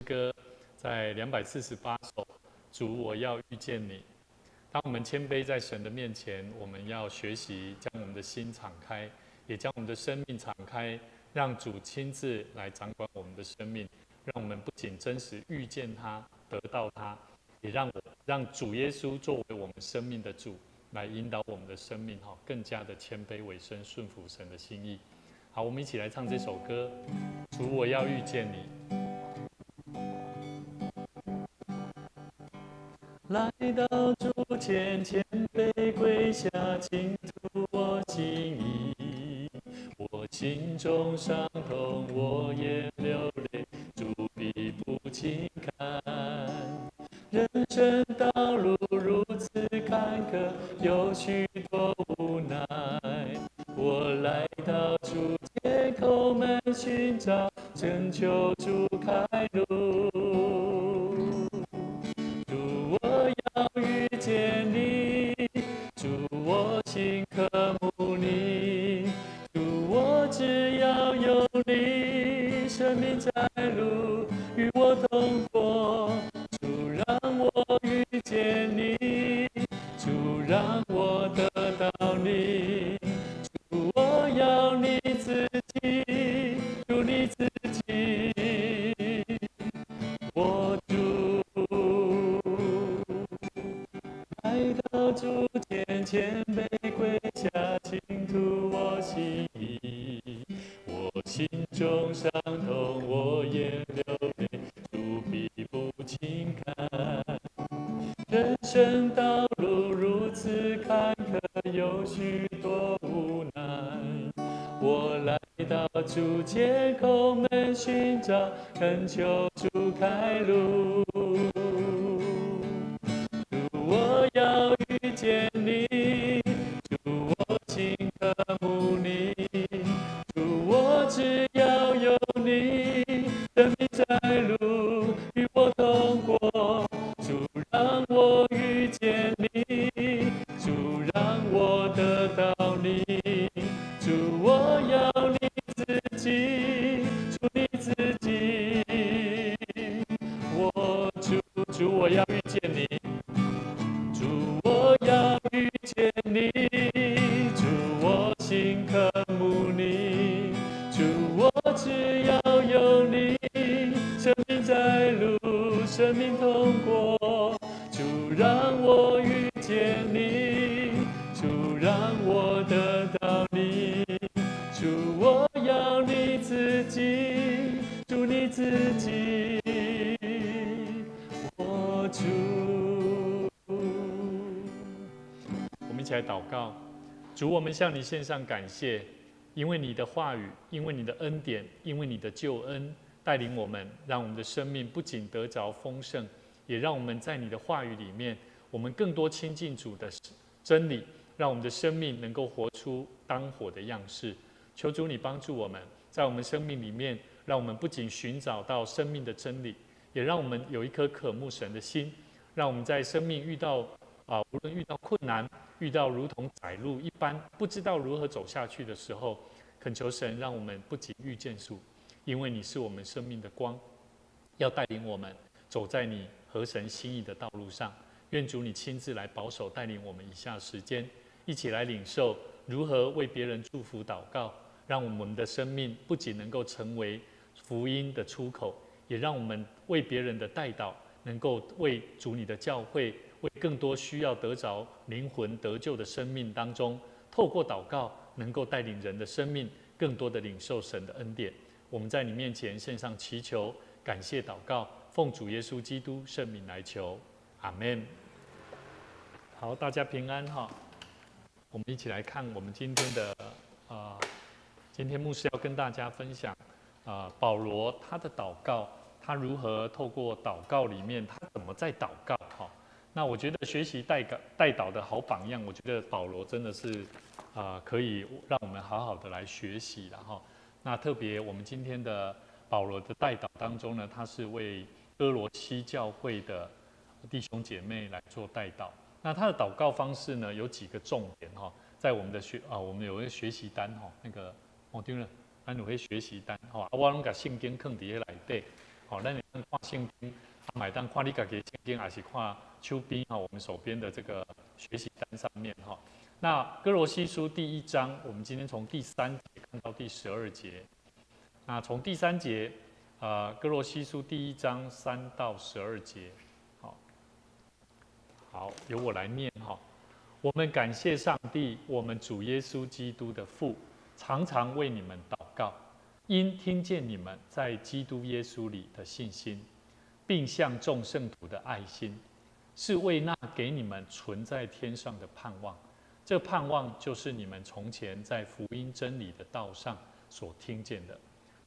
歌，在248首，主，我要遇見你。當我們謙卑在神的面前，我們要學習將我們的心敞開，也將我們的生命敞開，讓主親自來掌管我們的生命，讓我們不僅真實遇見他，得到他，也讓主耶穌作為我們生命的主，來引導我們的生命，哈，更加的謙卑委身，順服神的心意。好，我們一起來唱這首歌，主，我要遇見你。來到主前，謙卑跪下，傾吐我心意。我心中傷痛，我眼流淚，主必不輕看。人生道路如此坎坷，有許多無奈。我來到主前，叩門尋找，懇求主開路。主，我要遇見你，主，我心渴慕你，主，我只要有你，生命載路與我同過。主，讓我遇見你，主，讓我得到你，主，我要你自己，主你自己，我主。來到主前，謙卑跪下，傾吐我心意。我心中傷痛，我眼流淚，主必不輕看。人生道路如此坎坷，有許多無奈。我來到主前，叩門尋找，懇求主開路。主，我要遇見你，主，我心渴慕你，主，我只要有你，生命載路與我同過。主，讓我遇見你，主，讓我得到你，主，我要你自己，主你自己，我主，主，我要遇見你，主，我要遇見你，主，我心渴慕你，主，我只要有你，生命載路，生命通過。主，讓我遇見你，主，讓我得到你，主，我要你自己，主你自己，我主。我們一起來禱告，主，我們向你獻上感謝，因為你的話語，因為你的恩典，因為你的救恩，帶領我們，讓我們的生命不僅得着豐盛，也讓我們在你的話語裡面，我們更多親近主的真理，讓我們的生命能夠活出當活的樣式。求主你幫助我們，在我們生命裡面，讓我們不僅尋找到生命的真理，也讓我們有一顆渴慕神的心，讓我們在生命遇到無論遇到困難，遇到如同窄路一般，不知道如何走下去的時候，懇求神讓我們不僅遇見主，因為你是我們生命的光，要帶領我們走在你合神心意的道路上。願主你親自來保守帶領我們以下時間，一起來領受如何為別人祝福禱告，讓我們的生命不僅能夠成為福音的出口，也讓我們為別人的代禱，能夠為主你的教會，為更多需要得着靈魂得救的生命當中，透過禱告，能夠帶領人的生命更多的領受神的恩典。我們在你面前獻上祈求、感謝禱告，奉主耶穌基督聖名來求，阿門。好，大家平安哈。我們一起來看我們今天的今天牧師要跟大家分享保羅他的禱告，他如何透過禱告裡面，他怎麼在禱告哈。那我覺得學習代禱的好榜樣，我覺得保羅真的是可以讓我們好好的來學習了哈。那特別我們今天的保羅的代禱當中呢，他是為歌羅西教會的弟兄姐妹來做代禱。那他的禱告方式呢，有幾個重點哈，在我們的學啊，我們有一個學習單哈，那個哦對了，咱有彼學習單吼，啊，我攏共聖經囥佇彼內底，吼，咱會當看聖經，嘛會當看你家己的聖經，抑是看手邊哈，我們手邊的這個學習單上面哈。那歌羅西書第一章，我們今天從第三節看到第十二節。那從第三節，歌羅西書第一章3到12節，好，好，由我來念哈。我們感謝上帝，我們主耶穌基督的父，常常為你們禱告，因聽見你們在基督耶穌裡的信心，並向眾聖徒的愛心，是為那給你們存在天上的盼望。這盼望就是你們從前在福音真理的道上所聽見的。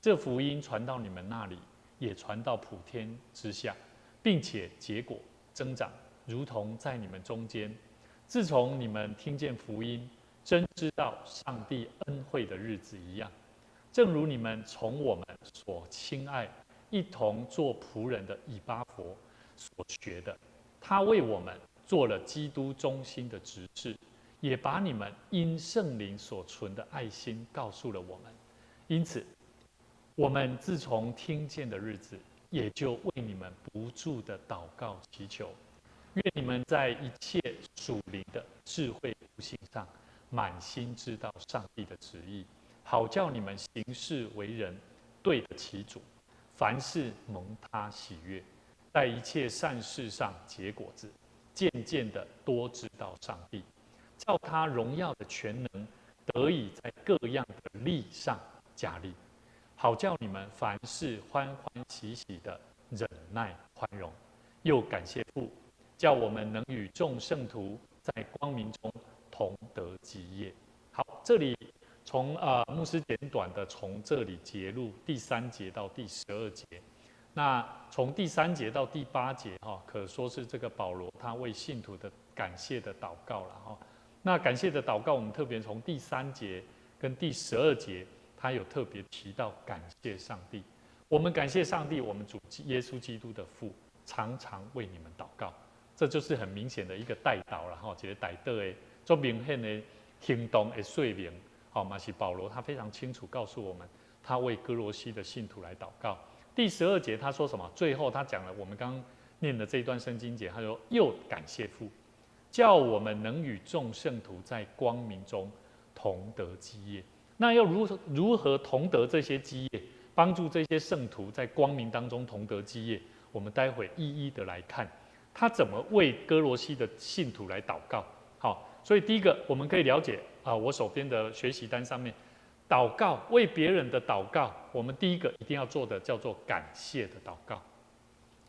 這福音傳到你們那裡，也傳到普天之下，並且結果增長，如同在你們中間。自從你們聽見福音，真知道上帝恩惠的日子一樣，正如你們從我們所親愛、一同做僕人的以巴弗所學的，他為我們做了基督忠心的執事，也把你們因聖靈所存的愛心告訴了我們。因此，我們自從聽見的日子，也就為你們不住的禱告祈求。願你們在一切屬靈的智慧悟性上，滿心知道上帝的旨意，好叫你們行事為人對得起主，凡事蒙他喜悅，在一切善事上結果子，漸漸的多知道上帝，叫他榮耀的權能得以在各樣的力上加力，好叫你們凡事歡歡喜喜的忍耐寬容，又感謝父，叫我們能與眾聖徒在光明中同得基業。好，這裡從牧師簡短的從這裡節錄第三節到第十二節。那從第三節到第八節哈，可說是這個保羅他為信徒的感謝的禱告了哈。那感謝的禱告，我們特別從第三節跟第十二節，他有特別提到感謝上帝。我們感謝上帝，我們主耶穌基督的父，常常為你們禱告。這就是很明顯的一個代禱了哈，一個代禱的足明顯的行動的說明。好，嘛是保羅他非常清楚告訴我們，他為歌羅西的信徒來禱告。第十二節他說什麼？最後他講了我們剛念的這一段聖經節，他說又感謝父，叫我們能與眾聖徒在光明中同得基業。那要如何同得這些基業，幫助這些聖徒在光明當中同得基業？我們待會一一的來看。他怎麼為歌羅西的信徒來禱告？好，所以第一個我們可以了解啊，我手邊的學習單上面，禱告為別人的禱告，我們第一個一定要做的叫做感謝的禱告。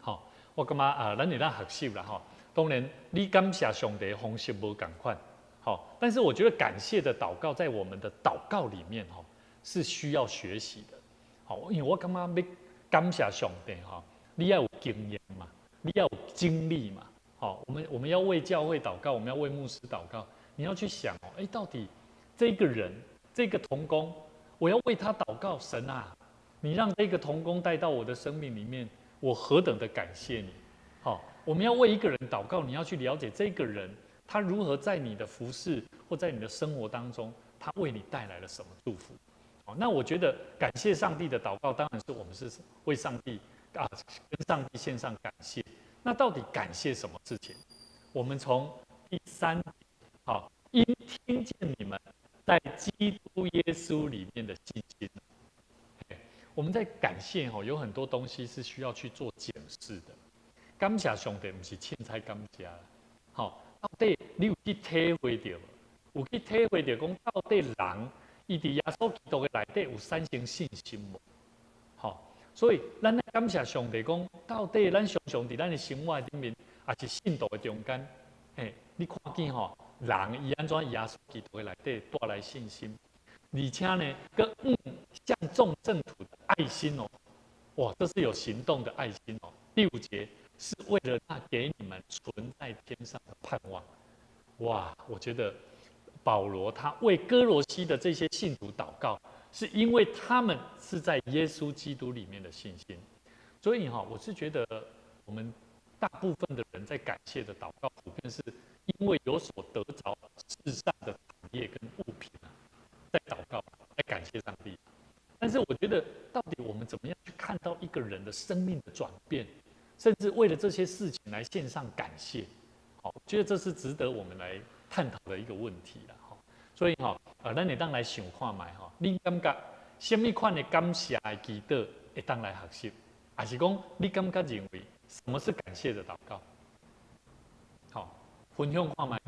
好，我感覺啊，咱會當學習啦哈。當然，你感謝上帝的方式無仝款，好，但是我覺得感謝的禱告在我們的禱告裡面哈是需要學習的。好，因為我感覺欲感謝上帝哈，你要有經驗嘛。你要有經歷嘛？好，我們要為教會禱告，我們要為牧師禱告。你要去想哦，哎，到底這個人，這個同工，我要為他禱告，神啊，你讓這個同工帶到我的生命裡面，我何等的感謝你！好，我們要為一個人禱告，你要去了解這個人，他如何在你的服事或在你的生活當中，他為你帶來了什麼祝福？好，那我覺得感謝上帝的禱告，當然是我們是為上帝啊，跟上帝獻上感謝。那到底感謝什麼事情？我們從第三，好，因聽見你們在基督耶穌裡面的信心。我們在感謝哦，有很多東西是需要去做檢視的。感謝上帝毋是凊彩感謝，好，到底你有去體會著無？有去體會著講，到底人伊佇耶穌基督的內底有產生信心無？好，所以咱愛感謝上帝講，到底咱常常佇咱的生活裡面，抑是信徒的中間，嘿，你看見吼，人伊按怎耶穌基督的內底帶來信心，而且呢，閣向眾聖徒的愛心哦，哇，這是有行動的愛心哦。第五節是為了那給你們存在天上的盼望，哇，我覺得保羅他為歌羅西的這些信徒禱告，是因為他們是在耶穌基督裡面的信心，所以哈，我是覺得我們大部分的人在感謝的禱告，普遍是因為有所得着世上的產業跟物品啊，在禱告，在感謝上帝。但是我覺得，到底我們怎麼樣去看到一個人的生命的轉變，甚至為了這些事情來獻上感謝，好，我覺得這是值得我們來探討的一個問題啦。吼，所以吼，咱會當來想看覓吼，你感覺啥物款的感謝的祈禱會當來學習，還是講你感覺認為什麼是感謝的禱告？好，分享看覓，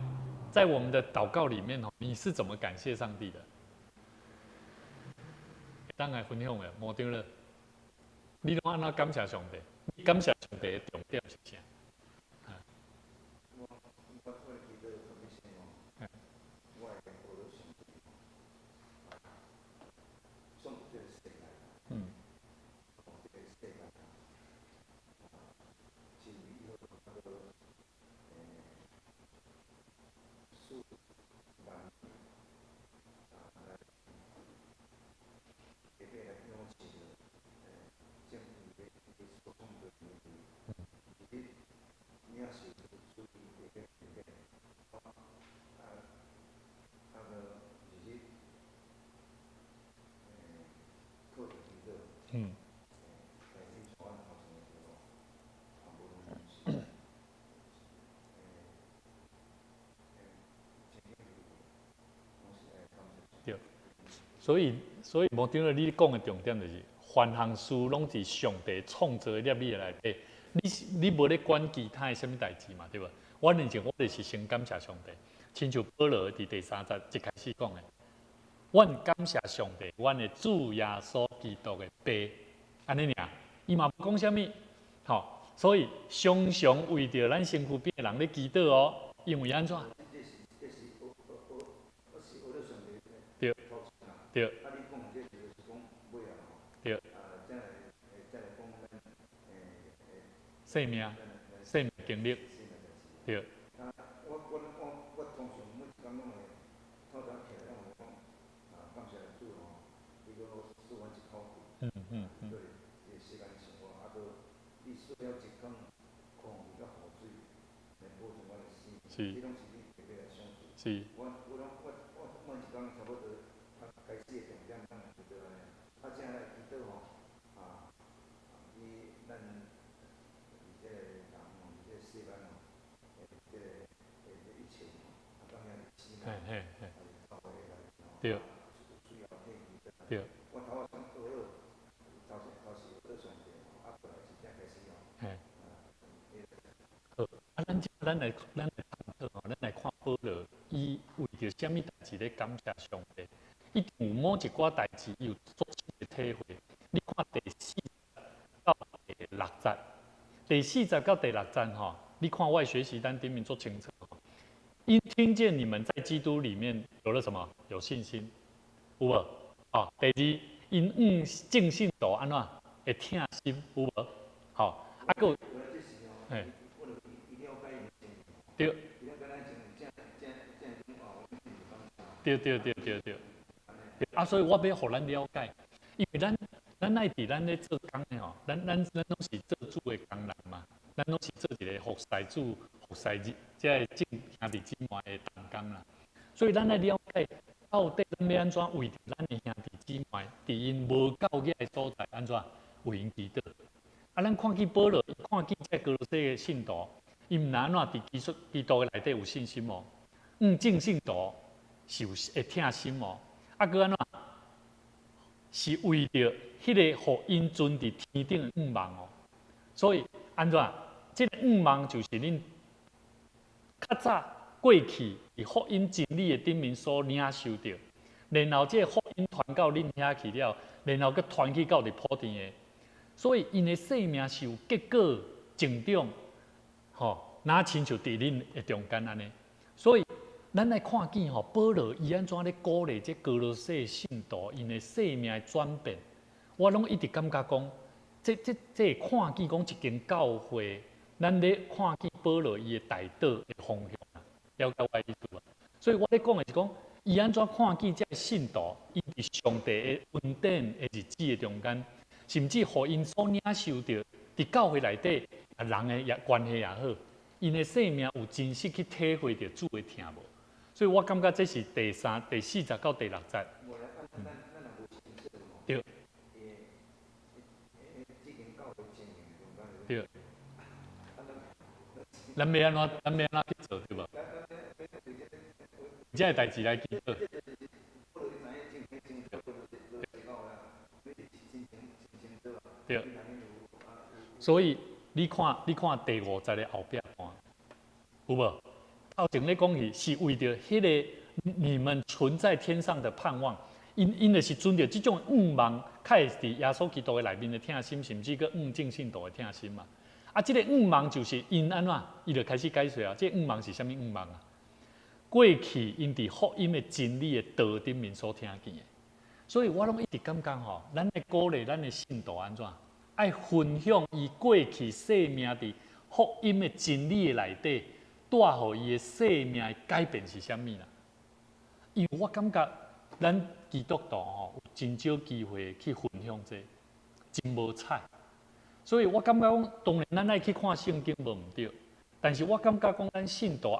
在我們的禱告裡面吼，你是怎麼感謝上帝的？當來分享的，無對了。你攏按怎感謝上帝？你感謝上帝的重點是啥？我的祈禱特別是吼，我會學著上帝，創造這個世界，這個世界，真美好，啊閣賜萬物，來下尾來仰視著，政府咧伊所創造的物件，日日領受主伊的恩典，閣日日靠著祈禱，來去帶阮頭前的道路，無論是前景如何，攏是愛感謝上帝。對，所以無對了，你講的重點就是，凡項事攏佇上帝創造的攝理內底，你無咧管其他的啥物代誌嘛，對無？我認為我就是先感謝上帝，親像保羅佇第三節一開始講的，阮感謝上帝，阮的主耶穌基督的爸，按呢爾，伊嘛無講啥物，吼，所以常常為著咱身軀邊的人咧祈禱哦，因為按怎？這是學學學，我是學著上帝頭前啊。啊，你講的這就是講尾啊吼。再來講咱生命，生命經歷，對。啊，我通常每一工攏會透早起來攏會講，感謝主吼，你閣賜阮一口氣。對，這個世間生活，閣你賜了一工空氣佮雨水來保存阮的生命，這攏是你特別來賞賜。我每一工差不多，開始的重點咱就對按呢，正來祈禱吼，你咱佇這個人吼，佇這個世間吼，這個一切吼，當然是死亡，是教會內底吼，有需要替祈禱。我頭仔先學了，頭先頭是學著上帝吼，過來是才開始吼。好，咱來探討吼，咱來看保羅，伊為著啥物代誌咧感謝上帝？一定有某一寡代誌，伊有足深的體會。你看第四到第六節，第四節到第六節吼，你看我的學習單頂面足清楚。因聽見你們在基督裡面有了什麼？有信心，有無？哦，第二，因向眾聖徒按怎會疼心，有無？好，閣有，對。對對對對對。所以我欲予咱了解，因為咱愛佇咱咧做工的吼，咱攏是做主的工人嘛，咱攏是做一個服侍主、服侍這個眾兄弟姊妹的同工啦。所以咱愛了解，到底咱欲按怎為著咱的兄弟姊妹，佇𪜶無夠額的所在，按怎為𪜶祈禱。咱看見保羅，看見這歌羅西的信徒，伊毋但按怎佇基督的內底有信心哦，眾聖徒是有會疼心哦，閣按怎？是為著彼個予𪜶存佇天頂的向望哦，所以按怎？這個向望就是恁較早過去佇福音真理的頂面所領受著，然後這個福音傳到恁遐去了，然後閣傳去到佇普天的，所以𪜶的生命是有結果成長，吼，若親像佇恁的中間按呢，所以咱來看見吼，保羅伊按怎咧鼓勵這歌羅西的信徒，𪜶的生命的轉變，我攏一直感覺講，這看見講一間教會，咱咧看見保羅伊的代禱的方向，了解我的意思無？所以我咧講的是講，伊按怎看見這個信徒，伊佇上帝的恩典的日子的中間，甚至予𪜶所領受著，佇教會內底人的也關係也好，𪜶的生命有真實去體會著主的疼無？所以我感覺這是第三、第四節到第六節。對。咱欲按怎，咱欲按怎去做，對無？這个代誌來祈禱。對。所以你看，你看第五節的後壁段，有無？頭前咧講去是為著彼个你們存在天上的盼望，𪜶𪜶就是存著這種向望，較會佇耶穌基督的內面的疼心，甚至閣向眾聖徒的疼心嘛。啊，這个向望就是𪜶按怎，伊就開始解釋啊。這个向望是啥物向望啊？過去𪜶佇福音的真理的道頂面所聽見的，所以我攏一直感覺吼，咱愛鼓勵咱的信徒按怎，愛分享伊過去生命佇福音的真理的內底，帶予伊的生命的改變是啥物啦？因為我感覺咱基督徒吼，有真少機會去分享這個，真無彩。所以我感覺講，當然咱愛去看聖經無毋對，但是我感覺講咱信徒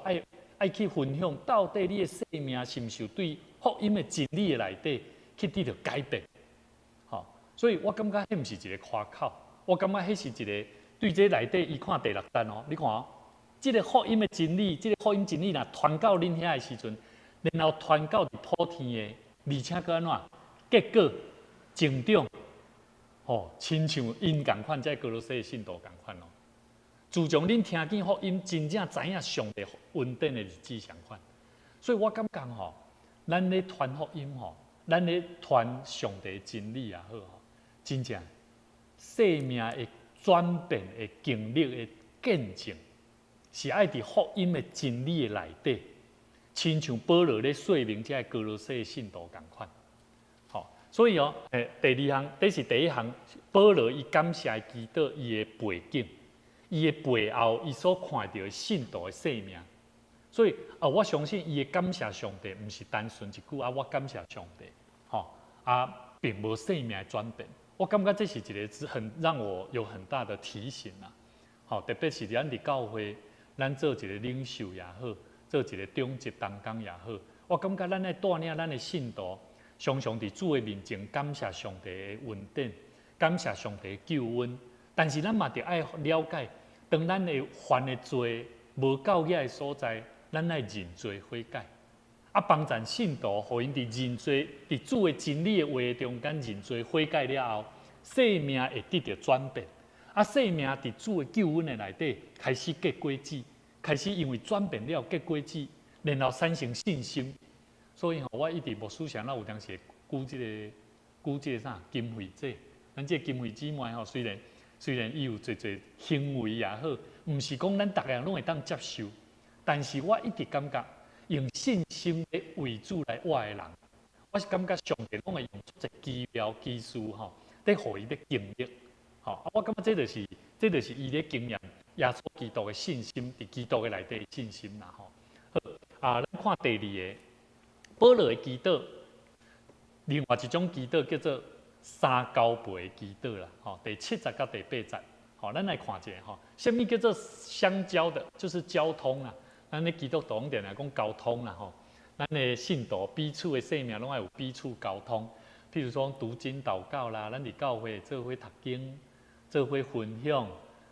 愛去分享，到底你的生命是毋是有對福音的真理的內底去得著改變？吼，所以我感覺彼毋是一個誇口，我感覺彼是一個對這內底，伊看第六節哦，你看哦，這个福音的真理，這个福音真理若傳到恁遐的時陣，然後傳到佇普天的，而且閣按怎？結果成長，吼，親像𪜶仝款，這歌羅西的信徒仝款哦。自從恁聽見福音，真正知影上帝恩典的日子相款，所以我感覺吼，咱咧傳福音吼，咱咧傳上帝的真理也好吼，真正生命的轉變的經歷的見證，是愛佇福音的真理的內底，親像保羅咧說明這个歌羅西的信徒仝款。吼，所以哦，第二項，這是第一項，保羅伊感謝祈禱伊的背景。伊的背後，伊所看著的信徒的生命，所以啊，我相信伊的感謝上帝，毋是單純一句啊，我感謝上帝，吼啊，並無生命的轉變。我感覺這是一個很讓我有很大的提醒啊，吼，特別是咱佇教會，咱做一個領袖也好，做一個長執同工也好，我感覺咱愛帶領咱的信徒，常常佇主的面前感謝上帝的恩典，感謝上帝的救恩。但是咱嘛著愛了解，當咱會犯的罪無夠額的所在，咱愛認罪悔改。啊，幫贊信徒，予𪜶佇認罪、佇主的真理的話中間認罪悔改了後，生命會得著轉變。啊，生命佇主的救恩的內底開始結果子，開始因為轉變了結果子，然後產生信心。所以吼，我一直牧師常有當時會舉這个舉這个啥金惠姐，咱這个金惠姊妹吼，雖然伊有濟濟行為也好，毋是講咱逐个人攏會當接受，但是我一直感覺用信心咧為主來活的人，我是感覺上帝攏會用足濟奇妙奇事吼，咧予伊咧經歷，吼，啊，我感覺這就是伊咧經驗耶穌基督的信心，佇基督的內底的信心啦，吼。好，啊，咱看第二个保羅的祈禱，另外一種祈禱叫做三交陪的祈禱啦，吼，第七節佮第八節，吼，咱來看一下吼，啥物叫做相交的，就是交通啦。咱咧基督徒攏定定講交通啦，吼，咱的信徒彼此的生命攏愛有彼此交通。譬如說讀經禱告啦，咱佇教會做伙讀經，做伙分享，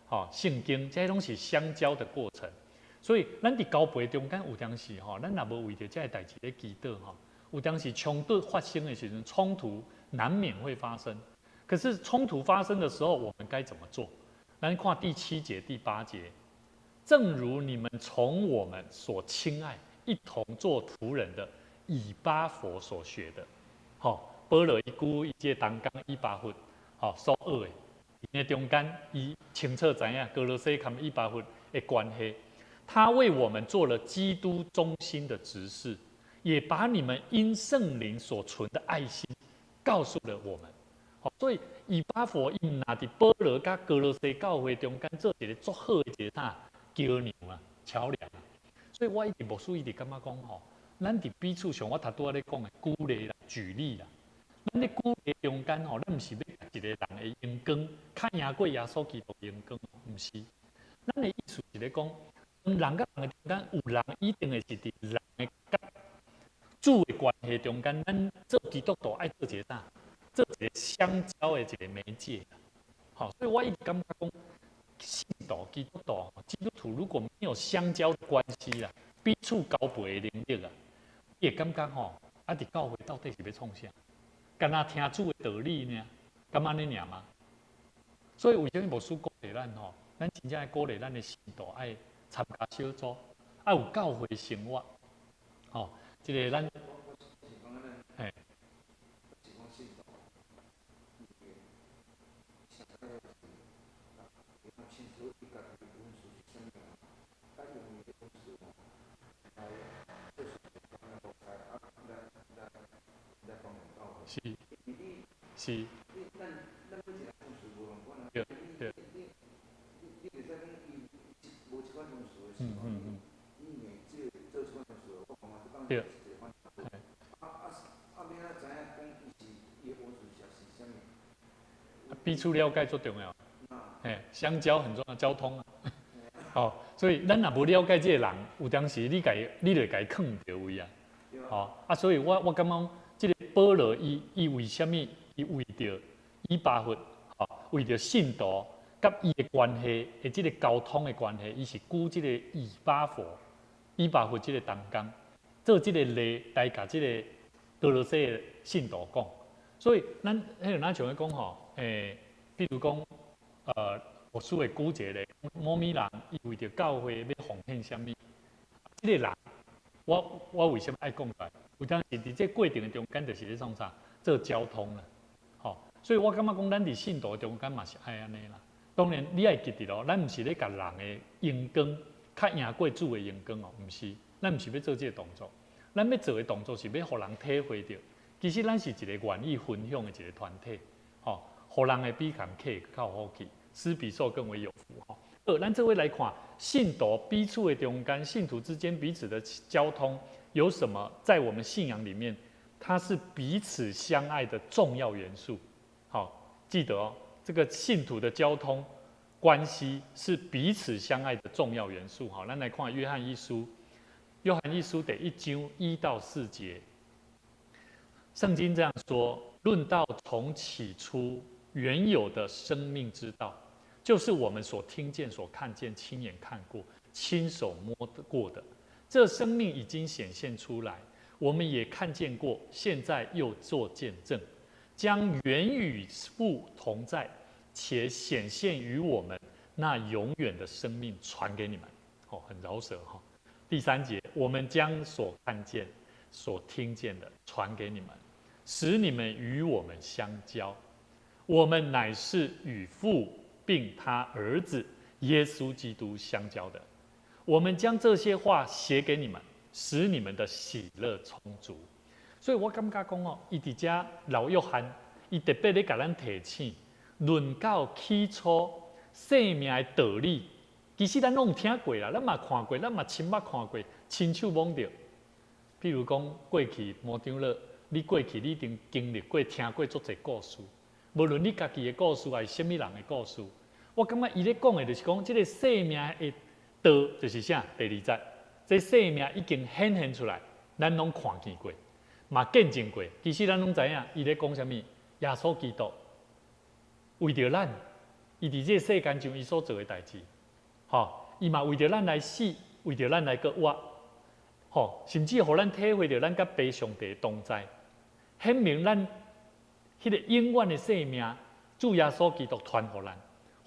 吼，聖經，這攏是相交的過程。所以，咱佇交陪中間有當時吼，咱若無為著這个代誌咧祈禱吼，有當時衝突發生的時陣，衝突難免會發生。可是衝突發生的時候，我們該怎麼做？咱看第七節、第八節，正如你們從我們所親愛、一同做僕人的以巴弗所學的，吼，保羅伊舉伊這个同工以巴弗，吼，所學的，𪜶的中間，伊清楚知影歌羅西和以巴弗的關係，他為我們做了基督忠心的執事，也把你們因聖靈所存的愛心告訴了我們。所以以巴弗伊毋若佇保羅佮歌羅西教會中間做一个足好的一个啥橋梁啊、橋梁啊。所以我一直牧師一直感覺講吼，咱佇彼此像我頭拄仔咧講的舉例啦、舉例啦。咱咧舉例中間吼，咱毋是欲共一个人的榮光較贏過耶穌基督榮光，毋是。咱的意思是咧講，人佮人的中間有人一定會是佇人的佮主的關係中間，咱做基督徒愛做一個啥？做一個相交的一個媒介。好，所以我一直感覺講，信徒基督徒基督徒如果沒有相交的關係啦，彼此交陪的能力啊，你會感覺吼，啊，佇教會到底是欲創啥？干焦聽主的道理呢？敢按呢爾嗎？所以為啥物牧師鼓勵咱吼？咱真正愛鼓勵咱的信徒愛參加小組，愛有教會生活。吼，這个咱，嘿。是，是。對對。對。彼此了解足重要，嘿，相交很重要，交通啊。吼，所以咱若無了解這个人，有當時你共伊，你就會共伊囥毋著位啊。吼，啊，所以我感覺這个保羅伊為啥物伊為著以巴弗，吼，為著信徒佮伊的關係的這个交通的關係，伊是舉這个以巴弗，以巴弗這个同工，做這个例來共這个歌羅西的信徒講。所以咱彼个若像咧講吼，比如講，牧師會舉一個例，某物人伊為著教會欲奉獻啥物，這个人，我為啥物愛講出來？有當時佇這過程的中間，就是咧創啥？做交通啦，吼。所以我感覺講，咱佇信徒中間嘛是愛按呢啦。當然，你愛記得哦，咱毋是咧共人的榮光較贏過主的榮光哦，毋是，咱毋是欲做這個動作。咱欲做的動作是欲予人體會著，其實咱是一個願意分享的一個團體，吼，予人會比共客較好去，施比受更為有福。吼，好，咱這位來看信徒彼此的中間，信徒之間彼此的交通有什麼？在我們信仰裡面，它是彼此相愛的重要元素。好，記得哦，這個信徒的交通關係是彼此相愛的重要元素。好，咱來看約翰一書，約翰一書第一章1到4節，聖經這樣說：論到從起初原有的生命之道，就是我們所聽見、所看見、親眼看過、親手摸過的，這生命已經顯現出來，我們也看見過，現在又做見證，將原與父同在且顯現於我們那永遠的生命傳給你們。哦，很饒舌哈。第三節，我們將所看見、所聽見的傳給你們，使你們與我們相交。我們乃是與父並他兒子耶穌基督相交的。我們將這些話寫給你們，使你們的喜樂充足。所以我感覺講哦，伊佇遮老約翰，伊特別咧共咱提醒，論到起初生命的道理，其實咱攏有聽過啦，咱嘛看過，咱嘛親目看過，親手摸著。譬如講，過去魔長老，你過去你一定經歷過、聽過足濟故事。無論你家己的故事，還是啥物人的故事，我感覺伊咧講的就是講，這个生命的道就是啥？第二節，這生命已經顯現出來，咱攏看見過，嘛見證過。其實咱攏知影，伊咧講啥物？耶穌基督為著咱，伊佇這个世間上伊所做的代誌，吼，伊嘛為著咱來死，為著咱來閣活，吼，甚至予咱體會著咱佮父上帝同在，顯明咱彼个永遠的生命，主耶穌基督傳予咱，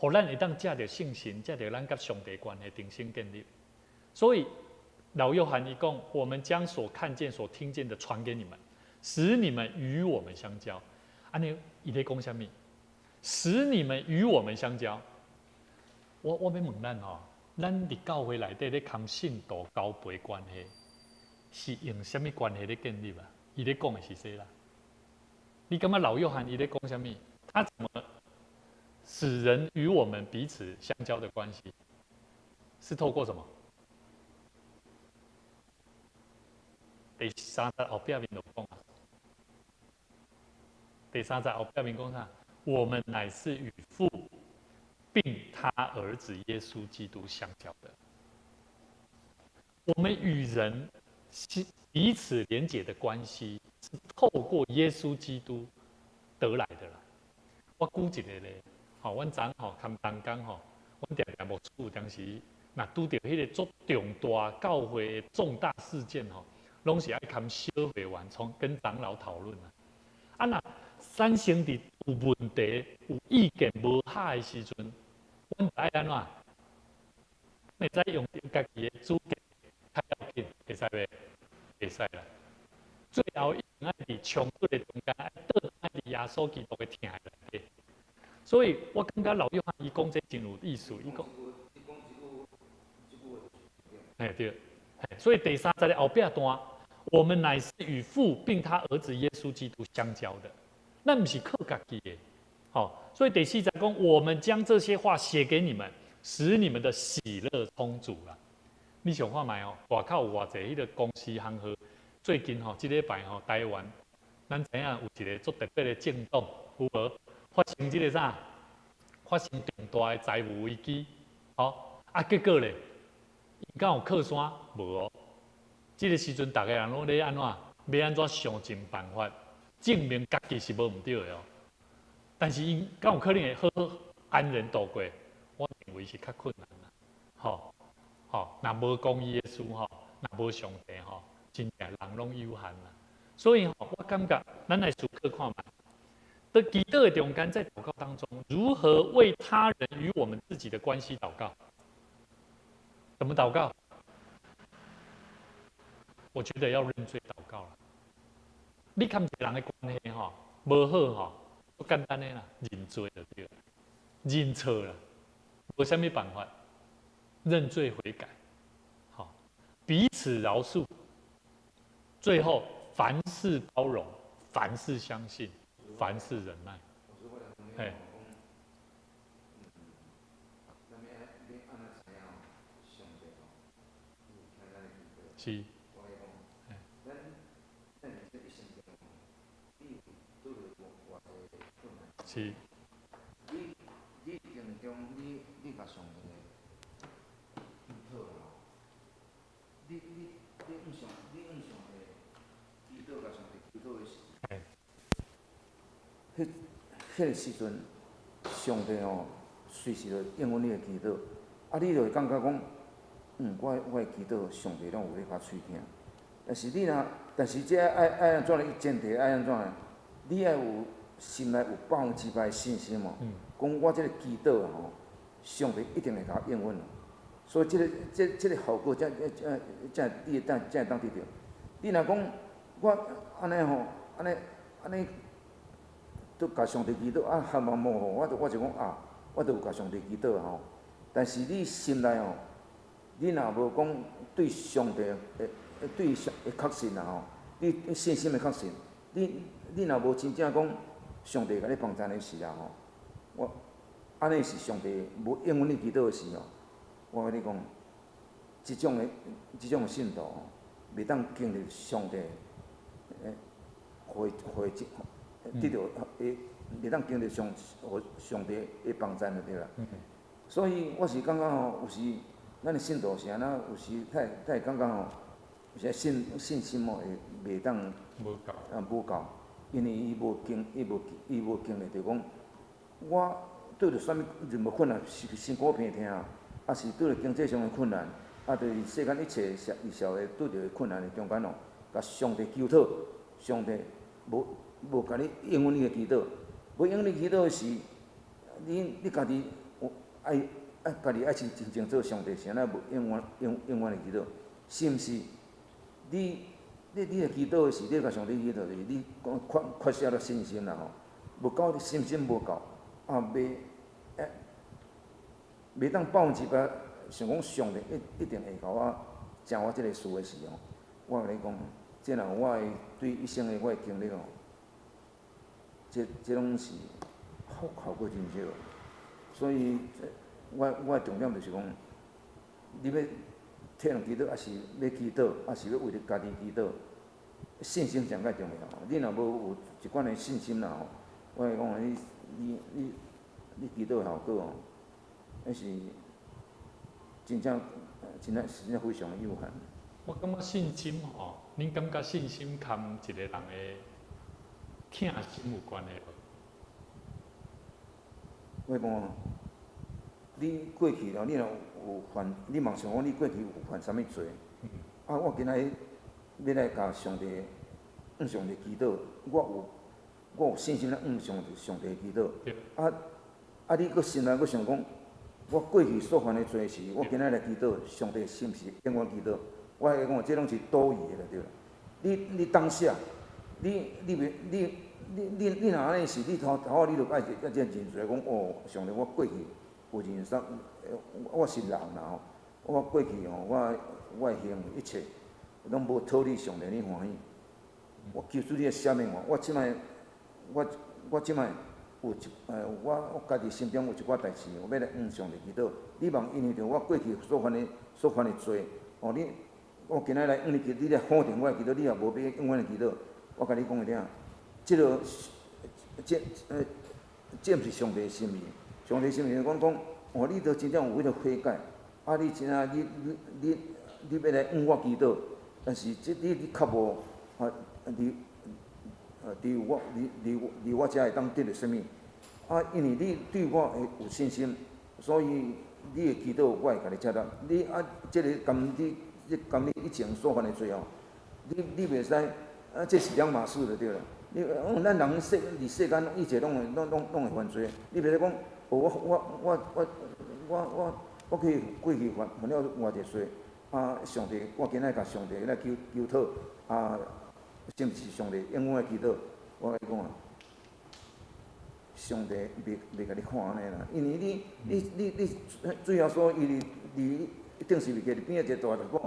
予咱會當藉著聖神，藉著咱佮上帝關係重新建立。所以老約翰伊講，我們將所看見、所聽見的傳給你們，使你們與我們相交。按呢，伊咧講啥物？使你們與我們相交。我欲問咱吼，咱佇教會內底咧崁信徒交陪關係，是用啥物關係咧建立啊？伊咧講的是啥啦？你感覺老約翰伊咧講啥物？他怎麼使人與我們彼此相交的關係？是透過什麼？第三節後壁面就講啊。第三節後壁面講啥？我們乃是與父並他兒子耶穌基督相交的。我們與人彼此連結的關係，是透過耶穌基督得來的啦。我舉一個例，吼，阮昨昏吼，崁同工吼，阮定定牧師有當時，若拄著彼个足重大教會的重大事件吼，攏是愛含小會員從跟長老討論啊。啊，若產生佇有問題、有意見無合的時陣，阮愛按怎？會使用家己的主見較要緊，會使袂？袂使啦。最後一定愛佇衝突的中間，愛倒轉佇耶穌基督的疼內底。所以我感覺老約翰伊講這真有意思，伊講，嘿對，所以第三節的後壁段，我們乃是與父並他兒子耶穌基督相交的，咱毋是靠家己的，好，所以第四節講，我們將這些話寫給你們，使你們的喜樂充足啦。你想看覓哦？外口有偌濟彼个公司行號，最近吼，這禮拜吼，台灣，咱知影有一个足特別的政黨，有無？發生這个啥？發生重大的財務危機，吼啊，結果咧，𪜶敢有靠山？無哦。這个時陣，逐个人攏咧按怎？欲按怎想盡辦法證明家己是無毋對的哦。但是𪜶敢有可能會好好安然度過？我認為是較困難啦。吼吼，若無公義的事吼，若無上帝吼，真正人攏有限啦。所以吼，我感覺咱來思考看覓。的祈禱的中間，在禱告當中，如何為他人與我們自己的關係禱告？怎麼禱告？我覺得要認罪禱告啦。你佮一個人的關係吼，無好吼，足簡單的啦，認罪就對了，認錯啦，無啥物辦法，認罪悔改，好，彼此饒恕，最後凡事包容，凡事相信。凡事忍耐，嘿，是，是。你你中中你你共上帝祈禱吼，你你你向上你向上帝祈禱，共上帝祈禱的時，彼彼个時陣，上帝吼隨時就應允你的祈禱，啊，你就會感覺講，我我的祈禱，上帝攏有咧共垂聽。但是你若，但是這愛愛按怎咧？前提愛按怎咧？你愛有心內有100%的信心哦，講我這个祈禱吼，上帝一定會共我應允。所以這个這這个效果才才才你會當才會當得著。你若講我按呢吼，按呢按呢。都共上帝祈禱啊，含含模糊，我就講啊，我都有共上帝祈禱吼。但是你心內吼，你若無講對上帝的對上的確信啦吼，你信心的確信，你你若無真正講上帝共你幫贊的時啊吼，我按呢是上帝無應允你祈禱的時吼，我共你講，這種的信徒吼，袂當經歷上帝回回得著會袂當經歷上上帝的幫贊就對啦。所以我是感覺吼，有時咱的信徒是按怎，有時太太感覺吼，有時信信心吼會袂當無夠，啊無夠，因為伊無經伊無伊無經歷著講，我拄著啥物任何困難，是辛苦病痛，抑是拄著經濟上的困難，啊，就是世間一切社社會拄著的困難的中間哦，共上帝求討，上帝無。無共你應允你的祈禱，無應允你祈禱的時，你你家己有愛愛家己愛真真清楚上帝是按怎無應允應應允的祈禱，是毋是？你你你的祈禱的時，你共上帝祈禱就是你講缺缺少了信心啦吼，無夠信心無夠，啊袂袂當100%想講上帝一一定會共我成我這个事的時候，我共你講，這若我的對一生的我的經歷哦。這這攏是效效果真少，所以我我的重點就是講，你欲替人祈禱，抑是欲祈禱，抑是欲為著家己祈禱，信心上較重要。你若無有一款的信心啦吼，我會講你你你你祈禱效果吼，彼是真正真正真正非常有限。我感覺信心吼，恁感覺信心佮一個人的疼心有關係無？我講，你過去了，你若有犯，你嘛想講你過去有犯啥物罪？啊，我今仔日欲來共上帝，向上帝祈禱，我有信心來向上帝祈禱。啊啊！你閣心內閣想講，我過去所犯的罪是，我今仔日來祈禱，上帝是毋是應我祈禱？我來講，這攏是多餘的啦，對啦。你當下，你你袂你你你你若按呢是，你頭頭仔你就愛愛這認罪講哦，上帝，我過去有認識，我是人啦吼，我過去吼，我的行為一切攏無討你上帝你歡喜。我求主你來赦免我，我這擺我這擺有一我家己心中有一寡代誌，我欲來向上帝祈禱。你望因為著我過去所犯的罪，哦你，我今仔來向你祈，你來否定我的祈禱，你也無欲應我的祈禱。我共你講一點，這個這毋是上帝的心意。上帝心意講講，哦，你都真正有彼個悔改，啊，你真正你欲來向我祈禱，但是這你較無啊，佇我佇我遮會當得著啥物？啊，因為你對我會有信心，所以你的祈禱我會共你接納。你啊，這個共你，這共你以前所犯的罪哦，你袂使啊，這是兩碼事就對啦。你咱人世佇世間一切攏會攏會犯罪，你袂使講，哦，我去過去犯了偌濟罪，啊，上帝，我今仔共上帝來求討，啊，是毋是上帝應我的祈禱？我共你講啊，上帝袂共你看按呢啦，因為你主耶穌伊佇佇釘十字架邊仔一個大就講，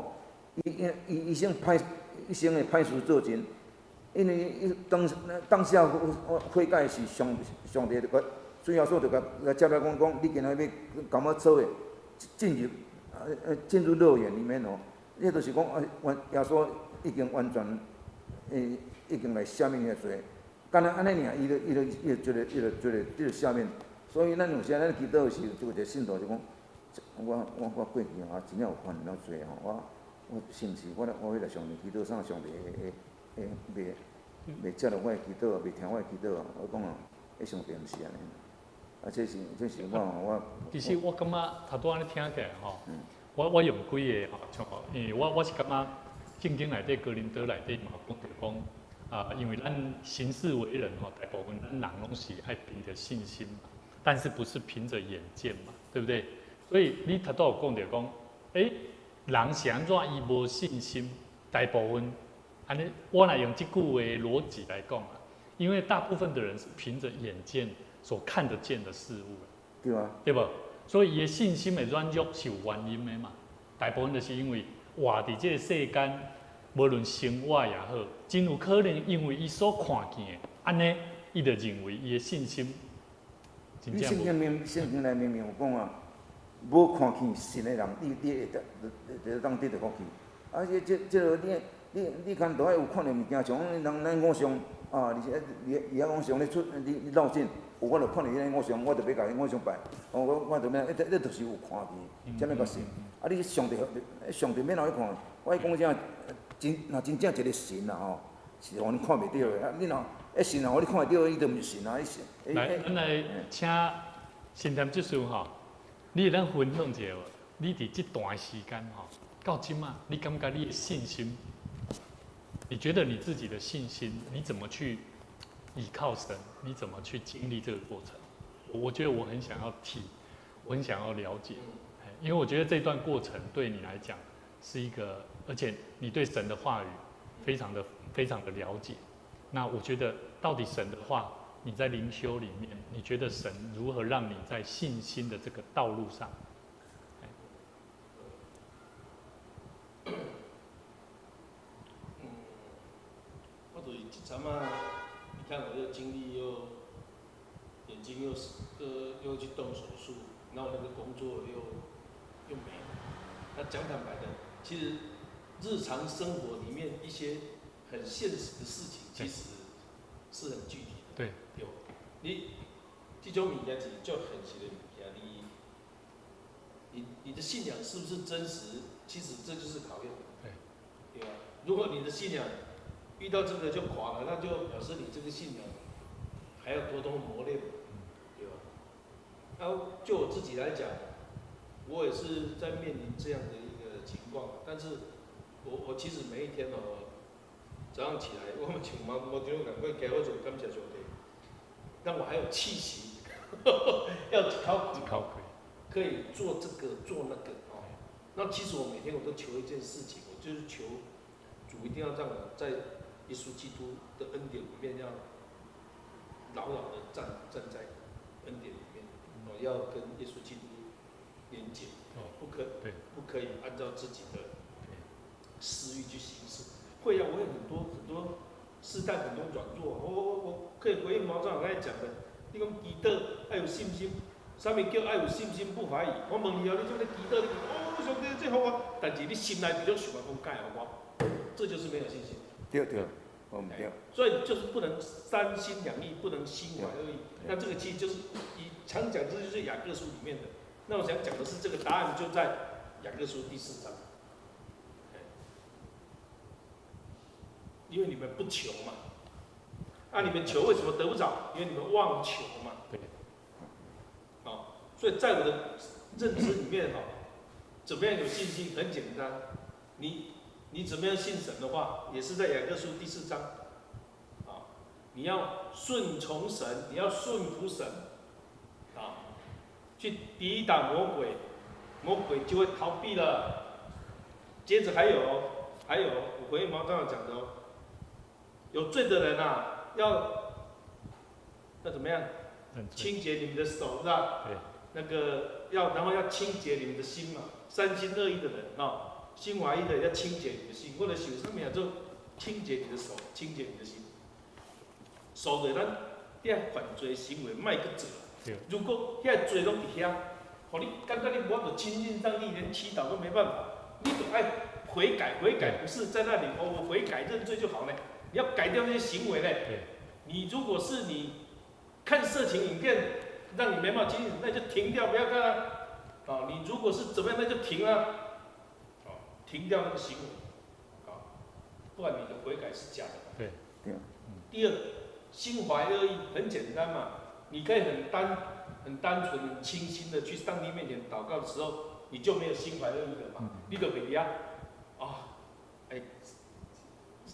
伊一生歹一生的歹事做盡，因為伊當下悔改是上帝就共主耶穌就共接來講講，你今仔欲共我做伙進入樂園裡面哦，這就是講啊，耶穌已經完全已經來赦免伊的罪。敢若按呢爾，伊就赦免。所以咱有時咱祈禱時，就有一個信徒就講：我過去啊，真正有犯了罪吼，我是毋是我欲來上帝祈禱，啥上帝會袂接納我的祈禱，袂聽我的祈禱？我講啊，彼上帝毋是按呢。啊，這是我。其實我感覺頭拄按呢聽起來吼，我用幾个吼，像因為我是感覺聖經內底哥林多內底嘛有講著講。啊，因為咱行事為人吼，大部分咱人攏是愛憑著信心嘛，但是不是憑著眼見嘛，對不對？所以你頭拄有講著講，欸，人是按怎伊無信心？大部分按呢，我來用這句話邏輯來講啊，因為大部分的人是憑著眼見所看得見的事物，對啊，對無？所以伊的信心的軟弱是有原因的嘛。大部分就是因為活佇這個世間。無論生活也好，真有可能因為伊所看見的，按呢，伊就認為伊的信心真正。聖經內明明有講啊，無看見神的人，你會當得著福氣。啊，這個你看都愛有看著物件，像人咱偶像啊，而且伊遐偶像咧出咧鬧陣，有我就看著彼个偶像，我就欲共彼偶像拜。哦，我就欲，彼就是有看見，才欲共信。啊，你上帝上帝欲怎去看？我講這。真若真正一个神啊吼，是予你看袂著的。啊，你若彼神若予你看會著，伊就毋是神啊！伊是。來，咱來請新添執事吼，你會當分享一下無？你佇這段時間吼，到這馬，你感覺你的信心？你覺得你自己的信心，你怎麼去倚靠神？你怎麼去經歷這個過程？我覺得我很想要提，我很想要了解，因為我覺得這段過程對你來講是一個，而且你對神的話語非常的非常的了解。那我覺得到底神的話，你在靈修裡面，你覺得神如何讓你在信心的這個道路上？我就是這陣仔，你看我又經歷又眼睛又去動手術，然後那個工作又沒了。那講坦白的，其實日常生活裡面一些很現實的事情，其實是很具體的。對。你這種物件是足現實的物件，你的信仰是不是真實？其實這就是考驗。對吧？如果你的信仰遇到這個就垮了，那就表示你這個信仰還要多多磨練，對吧？然後就我自己來講，我也是在面临這樣的一個情況，但是我其實每一天哦，早上起來，我們像毛毛長共款，今我就感謝上帝，讓我還有氣息，要一口一口氣，可以做這個做那個哦。那其實我每天我都求一件事情，我就是求主一定要讓我在耶穌基督的恩典裡面，要牢牢的站在恩典裡面，哦，要跟耶穌基督連結，不可以按照自己的私欲去行事。會啊，我有很多很多試探，很多軟弱。我可以回應毛長剛才講的，你講祈禱愛有信心，啥物叫愛有信心不懷疑？我問你哦，你這咧祈禱，你講哦，上帝這予我，但是你心內比較想講敢會予我，這就是沒有信心。對對，我毋對。所以就是不能三心兩意，不能心懷惡意。那這個其實就是以常講，這就是雅各書裡面的。那我想講的是，這個答案就在雅各書第四章。因為你們不求嘛，啊，你們求為什麼得不着？因為你們妄求嘛。對。哦，所以在我的認知裡面，哈，怎麼樣有信心？很簡單，你怎麼樣信神的話，也是在雅各書第四章。啊，你要順從神，你要順服神，啊，去抵擋魔鬼，魔鬼就會逃避了。接着還有，我回應毛長老講的哦。有罪的人啊，要怎麼樣？清潔你們的手，是吧？對。那個要，然後要清潔你們的心嘛。三心二意的人啊，心懷意的人要清潔你的心，或者手上面就清潔你的手，清潔你的心。手就是咱遐犯罪行為，莫去做。如果遐罪攏佇遐，予你感覺你無法度親近上帝，連祈禱都沒辦法，你就愛悔改，悔改不是在那裡哦，我悔改認罪就好了。你要改掉那些行為嘞。你如果是你看色情影片，讓你沒辦法親近，那就停掉，不要看了。啊，你如果是怎麼樣，那就停了。啊，停掉那個行為。啊，不然你的悔改是假的。對。對。第二，心懷惡意很簡單嘛，你可以很單純、很清新的去上帝面前禱告的時候，你就沒有心懷惡意了嘛。你就袂遐啊，欸。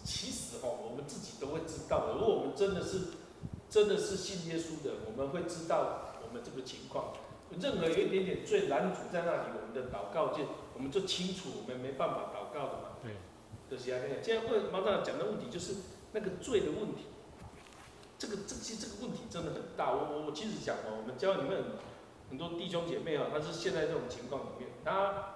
其實哦，我們自己都會知道的。如果我們真的是信耶穌的，我們會知道我們這個情況。任何有一點點罪攔阻在那裡，我們的禱告就我們就清楚，我們沒辦法禱告的嘛。對。就是按呢。現在問毛長講的問題就是那個罪的問題。這個問題真的很大。我其實講哦，我們教會裡面很多弟兄姐妹啊，他是陷在這種情況裡面，他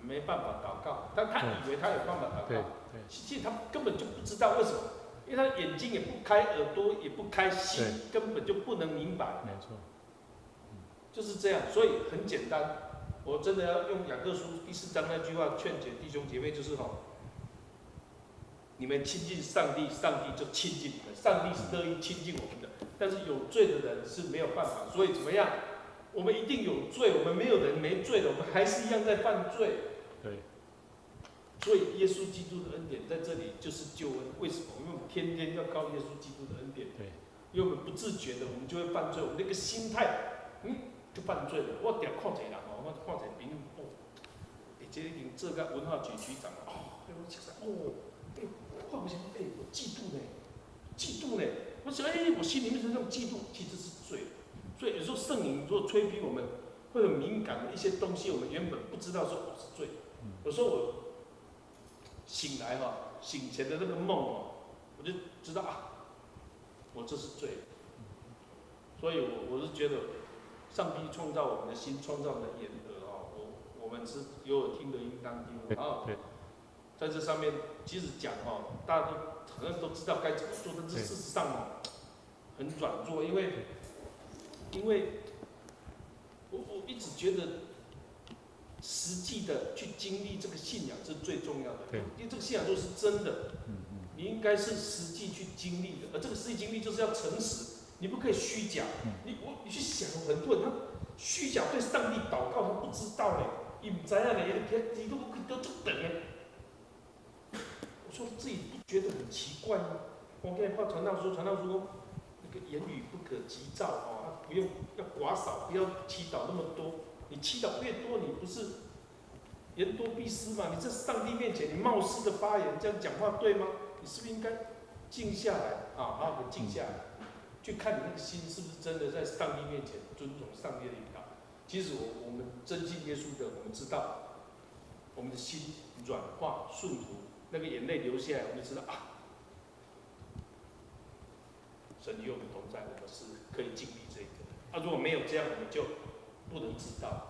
沒辦法禱告，但他以為他有辦法禱告。其實他根本就不知道為什麼，因為他眼睛也不開，耳朵也不開，心根本就不能明白。沒錯，就是這樣，所以很簡單。我真的要用雅各書第四章那句話勸解弟兄姐妹，就是吼，你們親近上帝，上帝就親近你們。上帝是樂意親近我們的，但是有罪的人是沒有辦法。所以怎麼樣？我們一定有罪，我們沒有人沒罪的，我們還是一樣在犯罪。對。所以耶穌基督的恩典在這裡就是救恩。為什麼？因為我們天天要靠耶穌基督的恩典。對。因為我們不自覺的，我們就會犯罪。我們那個心態，就犯罪了。我定看一個人哦，我看一個朋友，哦，欸，這個已經做到文化局局長了，哦，欸，我覺得，哦，欸，我不行，欸，我嫉妒呢，嫉妒呢。我想，欸，我心裡面是那種嫉妒，其實是罪。所以有時候聖靈如果催逼我們，會很敏感的一些東西，我們原本不知道說哦是罪。有時候我醒來哈，醒前的那個夢哦，我就知道啊，我這是罪。所以我是覺得，上帝創造我們的心，創造我們的眼耳哦，我們是有耳聽的應當聽。啊，在這上面其實講哦，大家都好像都知道該怎麼做，但是事實上哦，很軟弱，因為我一直覺得，實際的去經歷這個信仰是最重要的，因為這個信仰都是真的，你應該是實際去經歷的，而這個實際經歷就是要誠實，你不可以虛假。你去想，很多人他虛假對上帝禱告，他不知道嘞，伊毋知影嘞，伊都都足長的。我說自己不覺得很奇怪嗎？我今日看傳道書，傳道書講那個言語不可急躁哦，不用要寡少，不要祈禱那麼多。你祈禱越多，你不是言多必失嘛？你在上帝面前，你冒失的發言，這樣講話對嗎？你是不是應該靜下來啊？好好的靜下來，去看你那個心是不是真的在上帝面前尊重上帝的引導。其實我們真信耶穌的，我們知道我們的心軟化順服，那個眼淚流下來，我們就知道啊，神與我們同在，我們是可以經歷這個。啊，如果沒有這樣，我們就不能知道。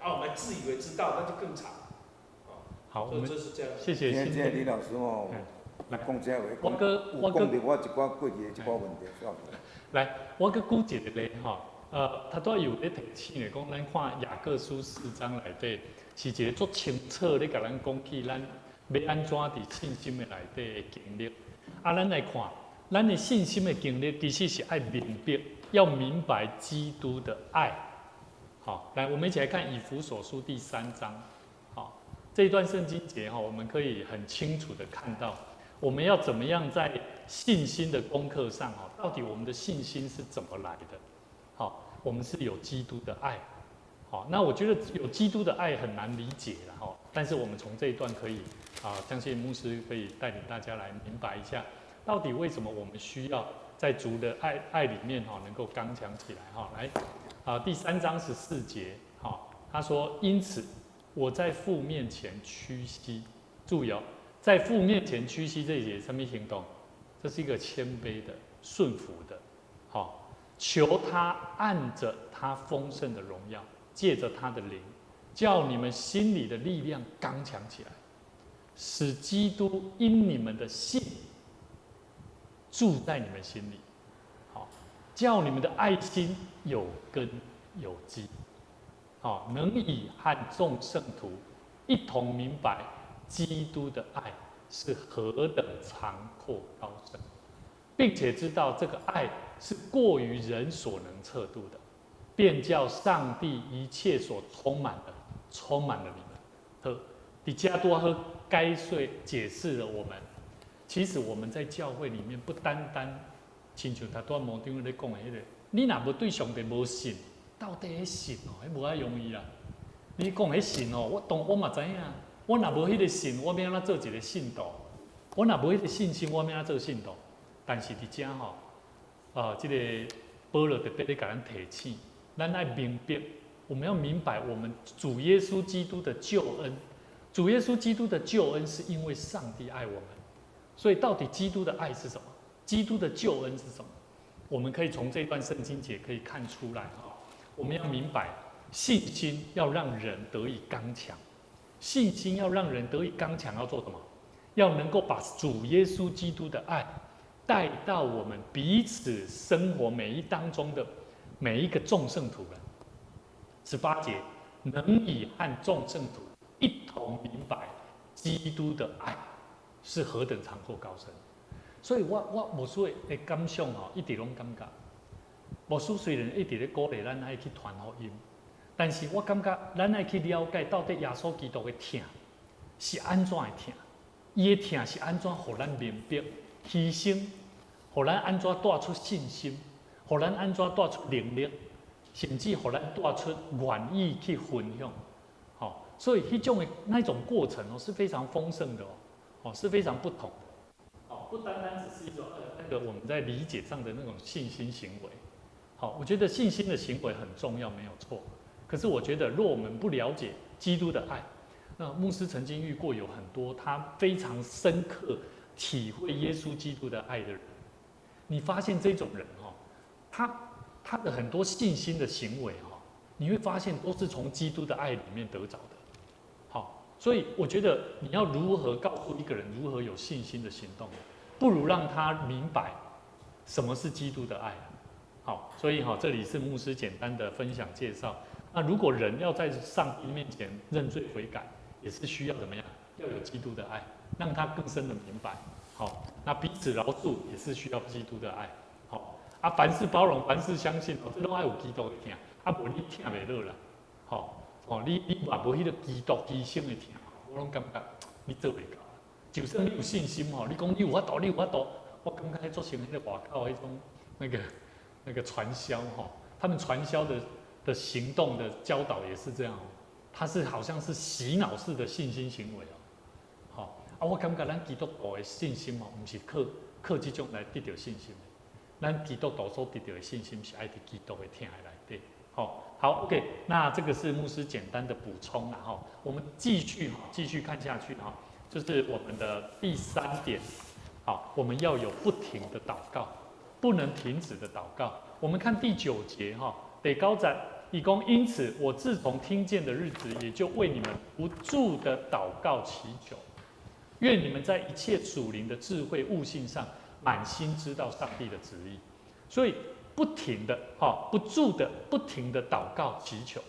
啊，我們自以為知道，那就更慘。好，我們這是這樣。謝謝。這李老師哦，講這話，我閣有講著我一寡過去的一寡問題。來，我閣舉一個例吼，頭拄仔有咧提醒的，講咱看雅各書四章內底，是一個足清楚咧，共咱講起咱欲按怎佇信心的內底的經歷。啊，咱來看，咱的信心的經歷，其實是愛明白，要明白基督的愛。好，來，我們一起來看以弗所書第三章。好，這一段聖經節哈，我們可以很清楚的看到，我們要怎麼樣在信心的功課上哈，到底我們的信心是怎麼來的？好，我們是有基督的愛。好，那我覺得有基督的愛很難理解了哈，但是我們從這一段可以啊，相信牧師可以帶領大家來明白一下，到底為什麼我們需要在主的愛裡面哈，能夠剛強起來哈。來，啊，第三章14節，好，他說：因此我在父面前屈膝，注意哦，在父面前屈膝這一節，什麼行動？這是一個謙卑的、順服的，好，求他按着他豐盛的榮耀，借着他的靈，叫你們心裡的力量剛強起來，使基督因你們的信住在你們心裡，好，叫你們的愛心有根有基，好，能以和眾聖徒一同明白基督的愛是何等長闊高深，並且知道這個愛是過於人所能測度的，便叫上帝一切所充滿的，充滿了你們。好，佇遮拄好解說解釋了我們，其實我們在教會裡面不單單親像頭拄仔牧長咧講的彼個，你若無對上帝無信，到底彼信哦，彼無遐容易啦。你講彼信哦，我當我嘛知影，我若無彼個信，我欲按怎做一個信徒？我若無彼個信心，我欲按怎做信徒？但是佇遮吼，啊，這個保羅特別咧共咱提醒，咱愛明白，我們要明白我們主耶穌基督的救恩。主耶穌基督的救恩是因為上帝愛我們，所以到底基督的愛是什麼？基督的救恩是什麼？我們可以從這段聖經節可以看出來哈。我們要明白，信心要讓人得以剛強，信心要讓人得以剛強，要做什麼？要能夠把主耶穌基督的愛帶到我們彼此生活每一當中的每一個眾聖徒們。18節，能以和眾聖徒一同明白基督的愛是何等長闊高深。所以我牧師的感想吼，一直攏感覺，牧師雖然一直咧鼓勵咱愛去傳福音，但是我感覺咱愛去了解到底耶穌基督的疼是按怎的疼，伊的疼是按怎予咱明白犧牲，予咱按怎帶出信心，予咱按怎帶出能力，甚至予咱帶出願意去分享。好，所以彼種的那種過程哦，是非常豐盛的哦，哦是非常不同的。哦，不單單只是一種那個我們在理解上的那種信心行為。好，我覺得信心的行為很重要，沒有錯。可是我覺得，若我們不了解基督的愛，那牧師曾經遇過有很多他非常深刻體會耶穌基督的愛的人，你發現這種人哦，他的很多信心的行為哈，你會發現都是從基督的愛裡面得著的。好，所以我覺得你要如何告訴一個人如何有信心的行動，不如讓他明白什麼是基督的愛。好，所以哈，這裡是牧師簡單的分享介紹。那如果人要在上帝面前認罪悔改，也是需要怎麼樣？要有基督的愛，讓他更深的明白。好，那彼此饒恕也是需要基督的愛。好，啊，凡事包容，凡事相信，哦，這攏愛有基督的疼，啊，無你疼袂落啦。好，哦，你若無彼個基督犧牲的疼，我攏感覺你做袂到。就算你有信心吼，你講你有法度，你有法度，我感覺彼做成彼個外口彼種那個傳銷吼，他們傳銷的。的行動的教導也是這樣哦，他是好像是洗腦式的信心行為哦。好啊，我感覺咱基督徒的信心哦，毋是靠這種來得著信心的。咱基督徒所得著的信心是愛佇基督的疼愛內底。好，好，OK，那這個是牧師簡單的補充啦，哈，我們繼續哈，繼續看下去哈，就是我們的第三點，好，我們要有不停的禱告，不能停止的禱告。我們看第九節哈，第九節，伊講，因此我自從聽見的日子，也就為你們不住的禱告祈求，願你們在一切屬靈的智慧悟性上，滿心知道上帝的旨意。所以不停的哈，不住的不停的禱告祈求。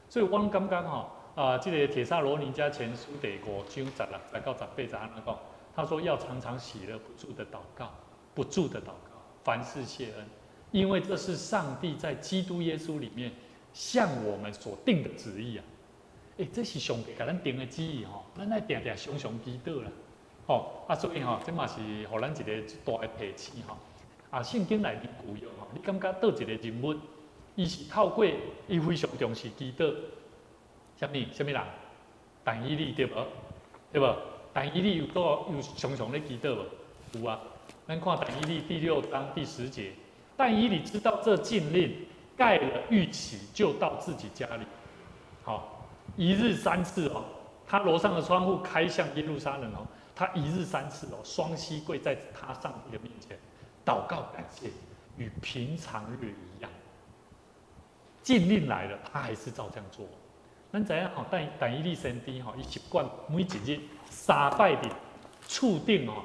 所以我感覺哈，啊，這個帖撒羅尼迦前書第五章16到18節按怎講？他說要常常喜樂，不住的禱告，不住的禱告，凡事謝恩，因為這是上帝在基督耶穌裡面向我們所定的旨意啊！欸，這是上帝共咱定的旨意吼，咱愛定定常常祈禱啦。吼，啊，所以吼，這嘛是予咱一個大的提醒吼。啊，聖經內面舊約吼，你感覺佗一個人物，伊是透過伊非常重視祈禱，啥物啥物人？但以理對無？對無？但以理有做有常常咧祈禱無？有啊。咱看但以理第六章第10節，但以理知道這禁令，蓋了玉玺，就到自己家裡。好，一日三次哦，他樓上的窗戶開向耶路撒冷哦，他一日三次哦，雙膝跪在他上帝的面前，禱告感謝，與平常日一樣。禁令來了，他還是照這樣做。咱知影吼，但以理先知吼，伊習慣每一日三擺佇厝頂吼，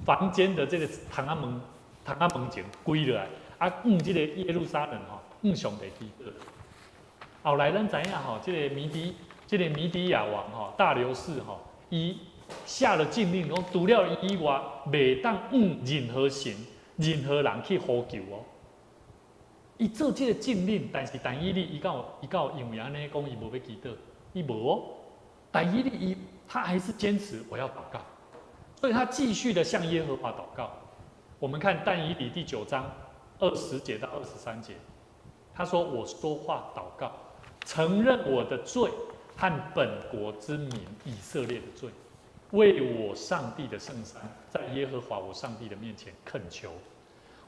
房間的這個窗仔門前跪落來，啊，向這個耶路撒冷吼，向上帝祈禱。後來咱知影吼，這個米底亞王吼，大流士吼，伊下了禁令，講除了伊以外，袂當向任何神、任何人去呼求哦。伊做這個禁令，但是但以理伊敢有因為按呢講伊無欲祈禱，伊無哦。但以理他還是堅持我要禱告，所以他繼續的向耶和華禱告。我們看但以理第九章20節到23節，他說：“我說話禱告，承認我的罪和本國之民以色列的罪，為我上帝的聖山，在耶和華我上帝的面前懇求。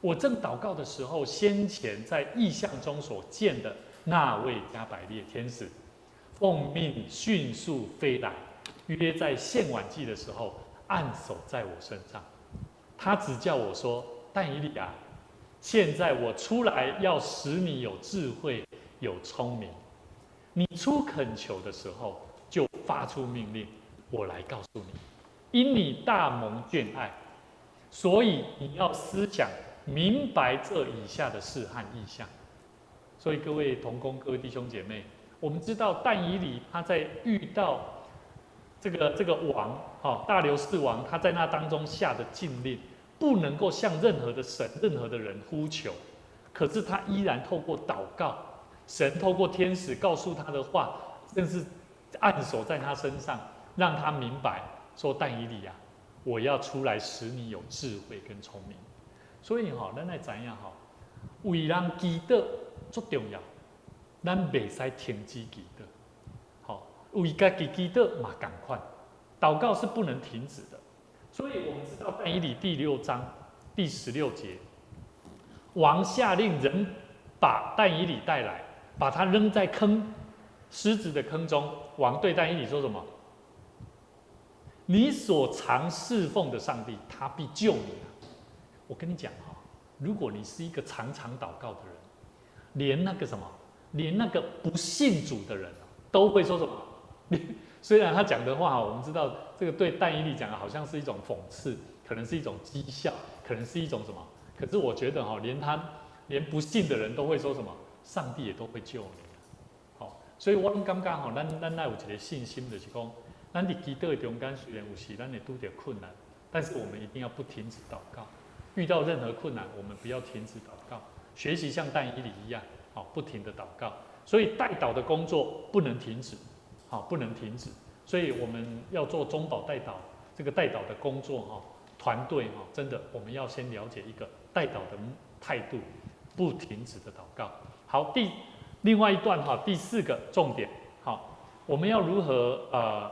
我正禱告的時候，先前在異象中所見的那位加百列天使，奉命迅速飛來，約在獻晚祭的時候，按手在我身上。他指教我說：但以理啊，現在我出來要使你有智慧、有聰明。你出懇求的時候，就發出命令，我來告訴你，因你大蒙眷愛，所以你要思想明白這以下的事和異象。所以各位同工、各位弟兄姐妹，我們知道但以理他在遇到這個王，哈，大流士王，他在那當中下的禁令，不能夠向任何的神、任何的人呼求，可是他依然透過禱告，神透過天使告訴他的話，甚至按手在他身上，讓他明白說：但以理啊，我要出來使你有智慧跟聰明。所以吼，咱愛知影吼，為人祈禱足重要，咱袂使停止祈禱。好，為家己祈禱嘛仝款，禱告是不能停止的。所以我們知道但以理第六章第16節，王下令人把但以理帶來，把他扔在坑獅子的坑中。王對但以理說什麼？你所常侍奉的上帝，他必救你。我跟你講哈，如果你是一個常常禱告的人，連那個什麼，連那個不信主的人都會說什麼？雖然他講的話，我們知道這個對但以理講的好像是一種諷刺，可能是一種譏笑，可能是一種什麼？可是我覺得哈，連不信的人都會說什麼？上帝也都會救你。好，所以我攏感覺吼，咱愛有一個信心，就是講，咱佇祈禱的中間，雖然有時咱會拄著困難，但是我們一定要不停止禱告。遇到任何困難，我們不要停止禱告，學習像但以理一樣，好，不停的禱告。所以代禱的工作不能停止，好，不能停止。所以我們要做中保代禱這個代禱的工作，哈，團隊哈，真的我們要先了解一個代禱的態度，不停止的禱告。好，第另外一段哈，第四個重點，好，我們要如何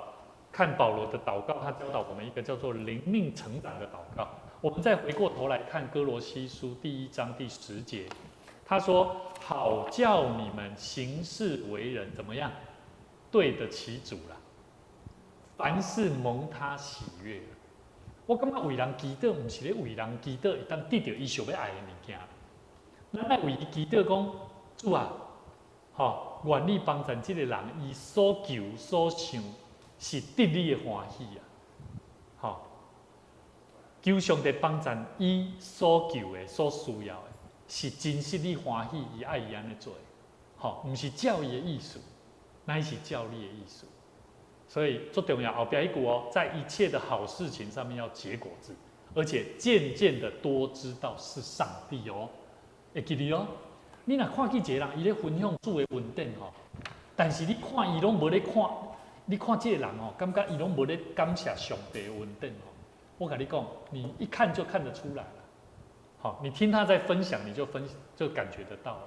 看保羅的禱告？他教導我們一個叫做靈命成長的禱告。我們再回過頭來看歌羅西書第一章第十節，他說：“好叫你們行事為人怎麼樣，對得起主啦，凡事蒙他喜悅。”我感覺為人祈禱，毋是咧為人祈禱，會當得著伊想欲愛的物件。咱愛為伊祈禱講，主啊，吼，願你幫贊這個人，伊所求所想是得你的歡喜啊！吼，求上帝幫贊伊所求的、所需要的，是真實你歡喜，伊愛伊按呢做，吼，毋是照伊的意思，乃是照你的意思。所以最重要後壁彼句哦，在一切的好事情上面要結果子，而且漸漸的多知道是上帝哦。會記得哦，你若看見一個人，伊咧分享主的恩典吼，但是你看伊攏無咧看，你看這個人哦，感覺伊攏無咧感謝上帝的恩典吼。我共你講，你一看就看得出來了。好，你聽他在分享，你就就感覺得到了。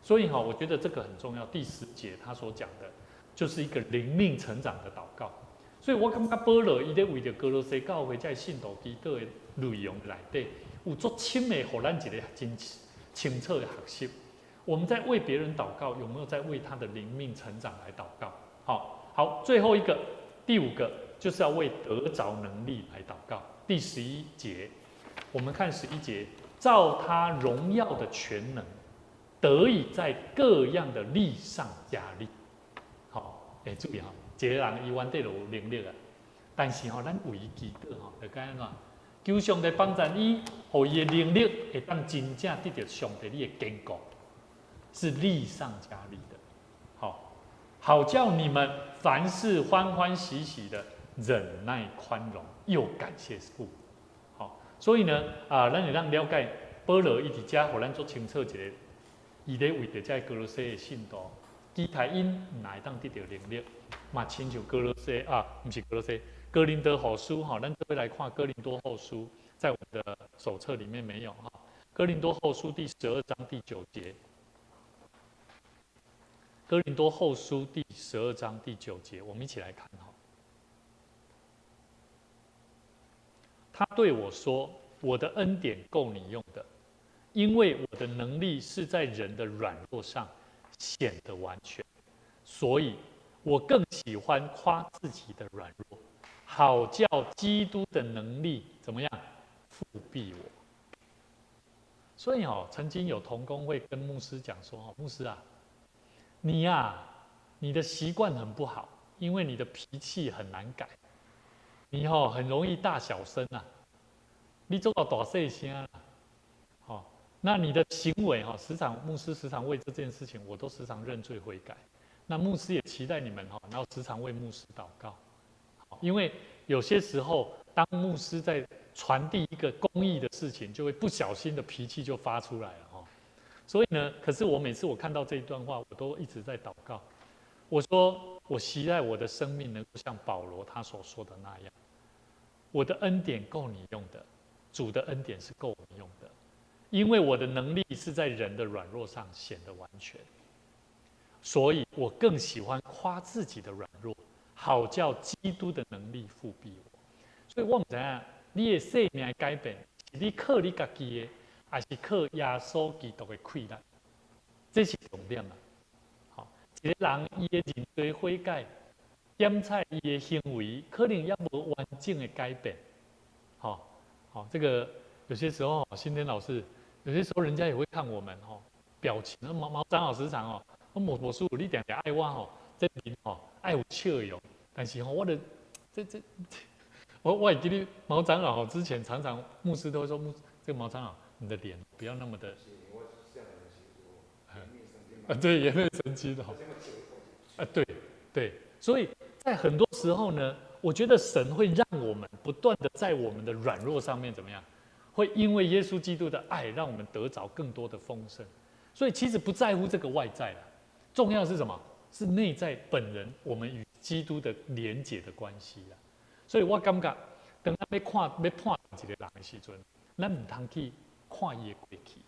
所以哈，我覺得這個很重要。第十節他所講的，就是一個靈命成長的禱告。所以我感覺保羅伊咧為著歌羅西教會這信徒祈禱的內容內底，有足深的，予咱一個真清楚的學習。我們在為別人禱告，有沒有在為他的靈命成長來禱告？好，好，最後一個，第五個，就是要為得著能力來禱告。第十一節，我們看十一節，照他榮耀的權能，得以在各樣的力上加力。好，欸，注意吼，一個人伊原底就有能力啊，但是吼，咱為伊祈禱吼，就該按怎？求上帝幫助伊，予伊的能力會當真正得著上帝你的堅固，是力上加力的。好，好叫你們凡事歡歡喜喜的忍耐寬容，又感謝父。好，所以呢，啊，咱會當了解保羅伊佇遮，予咱足清楚一個，伊咧為著這歌羅西的信徒，期待𪜶若會當得著能力，嘛親像歌羅西啊，毋是歌羅西，哥林多後書哈，咱這邊來看哥林多後書，在我們的手冊裡面沒有哈。哥林多後書第十二章第九節，哥林多後書第十二章第九節，我們一起來看哈。他對我說：“我的恩典夠你用的，因為我的能力是在人的軟弱上顯得完全，所以我更喜歡誇自己的軟弱，好叫基督的能力怎麼樣覆庇我。”所以哦，曾經有同工會跟牧師講說：“哦，牧師啊，你呀，你的習慣很不好，因為你的脾氣很難改，你吼很容易大小聲啊，你做到大細聲啦，好，那你的行為哈，時常牧師時常為這件事情，我都時常認罪悔改。那牧師也期待你們哈，然後時常為牧師禱告，因為有些時候當牧師在傳遞一個公義的事情，就會不小心的脾氣就發出來了哈。所以呢，可是我每次我看到這一段話，我都一直在禱告。我說，我期待我的生命能夠像保羅他所說的那樣，我的恩典夠你用的，主的恩典是夠我們用的，因為我的能力是在人的軟弱上顯得完全，所以我更喜歡誇自己的軟弱，好叫基督的能力覆庇我。所以我毋知影，你的生命的改變是你靠你家己的，還是靠耶穌基督的氣力？這是重點啊！好，一個人伊的認罪悔改，檢查伊的行為，可能猶無完整的改變。好，好，這個有些時候，新天老師，有些時候人家也會看我們吼表情。毛毛長老時常哦，我某某師你定定愛我吼，這面吼愛有笑容，但是吼我的這。我會記得毛長老之前常常牧師都會說牧這個毛長老，你的臉不要那麼的。啊，對，顏面神經的。啊，對對，所以在很多時候呢，我覺得神會讓我們不斷的在我們的軟弱上面怎麼樣，會因為耶穌基督的愛，讓我們得著更多的豐盛。所以其實不在乎這個外在了，重要的是什麼？是內在本人，我們與基督的連結的關係啊。所以我感覺，當咱欲看欲判斷一個人的時陣，咱毋通去看伊的過去，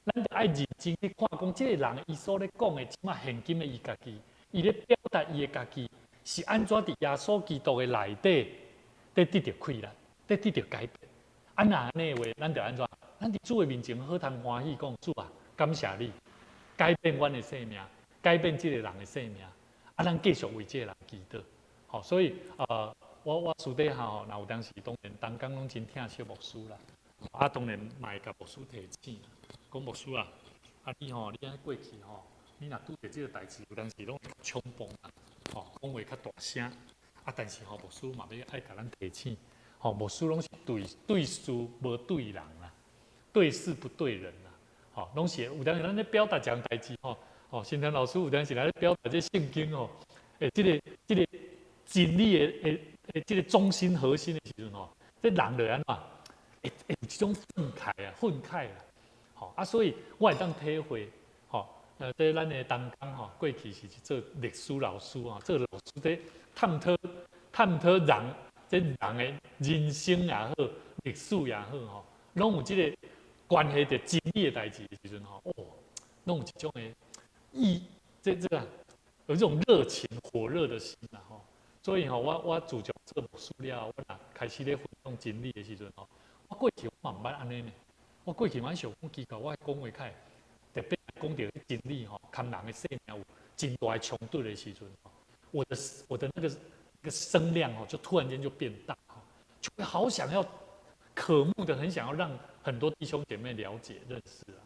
咱著愛認真去看，講這個人伊所咧講的，這馬現今的伊家己，伊咧表達伊的家己是按怎佇耶穌基督的內底，咧得著氣力，咧得著改變。啊，若按呢的話，咱著按怎？咱佇主的面前好通歡喜講，主啊，感謝你改變阮的生命，改變這個人的生命。啊，咱繼續為這個人祈禱。吼，所以我私底下吼，若有當時當然同工攏真疼惜牧師啦。啊，當然嘛會共牧師提醒，講牧師啊，啊你吼，你按過去吼，你若拄著這個代誌，有當時攏衝動啊，吼，講話較大聲。啊，但是吼，牧師嘛欲愛共咱提醒，吼，牧師攏是對對事無對人啦，對事不對人啦，吼，攏是有當時咱咧表達一項代誌吼，吼，新田老師有當時來咧表達這聖經吼，欸，這個真理的的這個中心核心的時陣吼，這人就按怎？會有這種憤慨啊，憤慨啊，吼啊，所以我會當體會，吼，這咱的同工吼，過去是做歷史老師吼，做老師咧探討探討人，這人的人生也好，歷史也好，吼，攏有這個關係著真理的代誌的時陣吼，哦，攏有這種的意，這個有這種熱情火熱的心啦，吼，所以吼，我自從做牧師了後，我若開始咧分享真理的時陣吼，我過去我嘛毋捌按呢呢，我過去嘛想講奇怪，我講話較會特別講著真理吼，佮人的生命有真大的衝突的時陣，我的那個聲量吼，就突然間就變大，就會好想要渴慕的，很想要讓很多弟兄姐妹了解認識啊。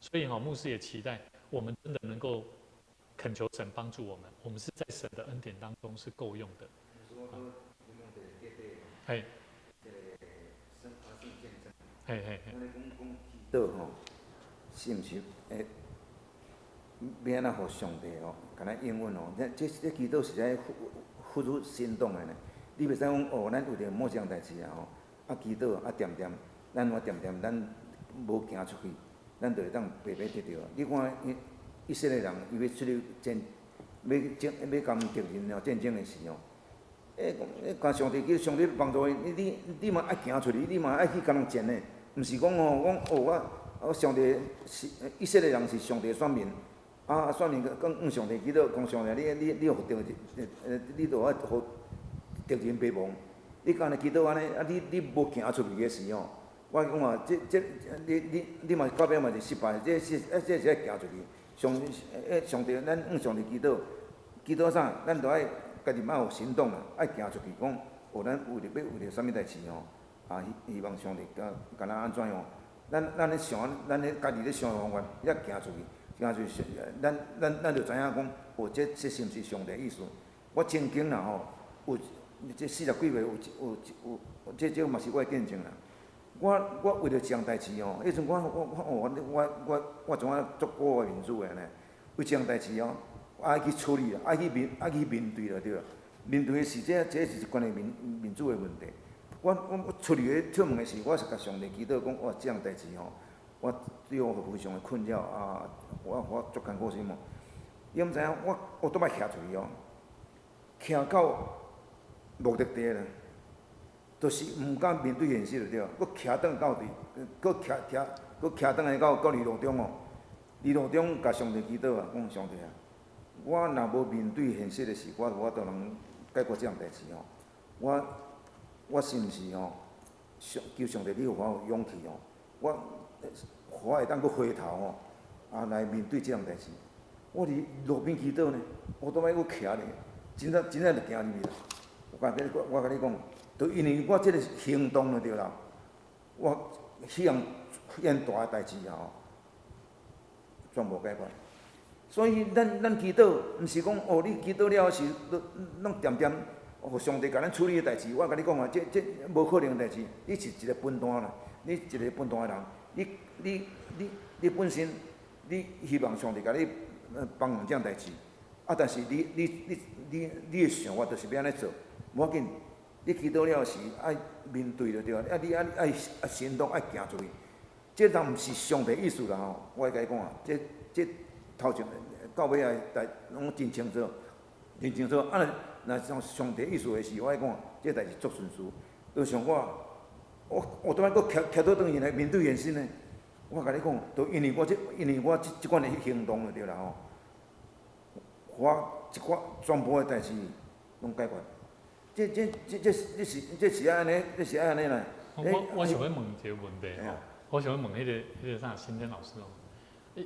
所以吼，牧師也期待我們真的能夠懇求神幫助我們，我們是在神的恩典當中是夠用的。嘿。嘿嘿嘿。祈禱吼，是毋是會欲按怎予上帝吼，共咱應允吼？這祈禱是愛付出行動的呢。你袂使講哦，咱為著某一項代誌啊吼，啊祈禱啊恬恬，咱我恬恬，咱無行出去，咱就會當白白得著。你看以色列人，伊欲出去戰，欲爭，欲共敵人哦戰爭的時候，欸，講上帝叫上帝幫助伊，你嘛愛行出去，你嘛愛去共人戰的，毋是講吼，講哦我上帝是以色列人是上帝選民，啊選民講向上帝祈禱，講上帝你予敵人，你著愛予敵人敗亡。你敢若祈禱按呢？啊你無行出去的時吼，我講啊，這你嘛到尾嘛是失敗，這是愛行出去。上帝，咱向上帝祈禱，祈禱啥？咱著愛家己嘛有行動啦，愛行出去，講哦，咱為著欲為著啥物代誌吼？啊，希望上帝敢共咱按怎樣？咱咧想，咱咧家己咧想方法，才行出去，行出去，咱就知影講，哦，這是毋是上帝意思？我曾經啦吼，有這四十幾歲有，這嘛是我的見證啦。我為著一項代誌吼，彼陣我哦，我怎啊足高傲民主的呢？為一項代誌哦，愛去處理，愛去面對啦，對啦。面對的是這是關於民主的問題。我出去咧出門的時，我是共上帝祈禱講，哇，這項代誌吼，我對我非常的困擾啊，我足艱苦什麼？你毋知影，我拄擺徛出去哦，徛到目的地啦，就是毋敢面對現實就對，閣徛轉到佇，閣徛徛，閣徛轉來到佇路中哦，佇路中共上帝祈禱啊，講上帝啊，我若無面對現實的時，我無法度通解決這項代誌吼，我是毋是吼？求上帝，你予我有勇氣吼，我會當閣回頭吼，啊來面對這項代誌。我佇路邊祈禱呢，我拄擺閣徛咧，真正真正就行入去啦。我共你講，就因為我這個行動就對啦，我彼項大的代誌啊吼，全部解決。所以咱祈禱，毋是講哦，你祈禱了是攏恬恬，予上帝共咱處理的代誌。我共你講啊，這無可能的代誌。你是一個笨蛋啦，你一個笨蛋的人，你本身你希望上帝共你幫忙這項代誌，啊，但是你的想法就是欲按呢做，無要緊。你祈禱了是愛面對就對啊，啊你愛行動愛行出去，這人毋是上帝意思啦吼。我會共你講啊，這頭前到尾啊，代攏真清楚，真清楚。啊，若上帝意思的時，我講這代誌足順遂。就像我拄擺閣徛倒轉去來面對現實呢。我共你講，就因為我這，因為我這這款的行動就對啦吼，我一寡全部的代誌攏解決。這這這這這是這是愛按呢，這是愛按呢啦。我想欲問一个問題吼，我想欲問彼個啥新天老師哦。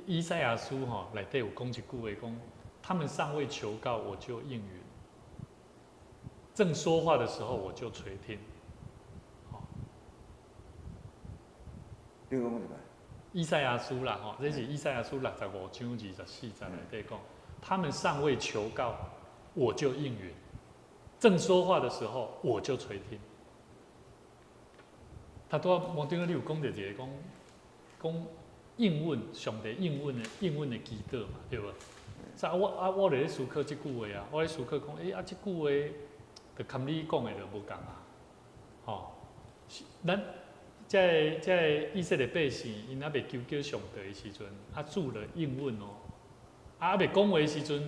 以賽亞書吼內底有講一句話，講他們尚未求告，我就應允；正說話的時候，我就垂聽。吼，你講什麼？以賽亞書啦，吼，這是以賽亞書65章24節內底講，他們尚未求告，我就應允；正說話的時候，我就垂聽。他拄仔毛長你有講著一個講講應允上帝應允的應允的祈禱嘛，對無？啊我啊我咧思考這句話啊，我咧思考講，欸啊這句話就含你講的就無仝啊，吼，咱這个這个以色列百姓，𪜶猶未求叫上帝的時陣，啊主就應允哦，啊猶未講話的時陣，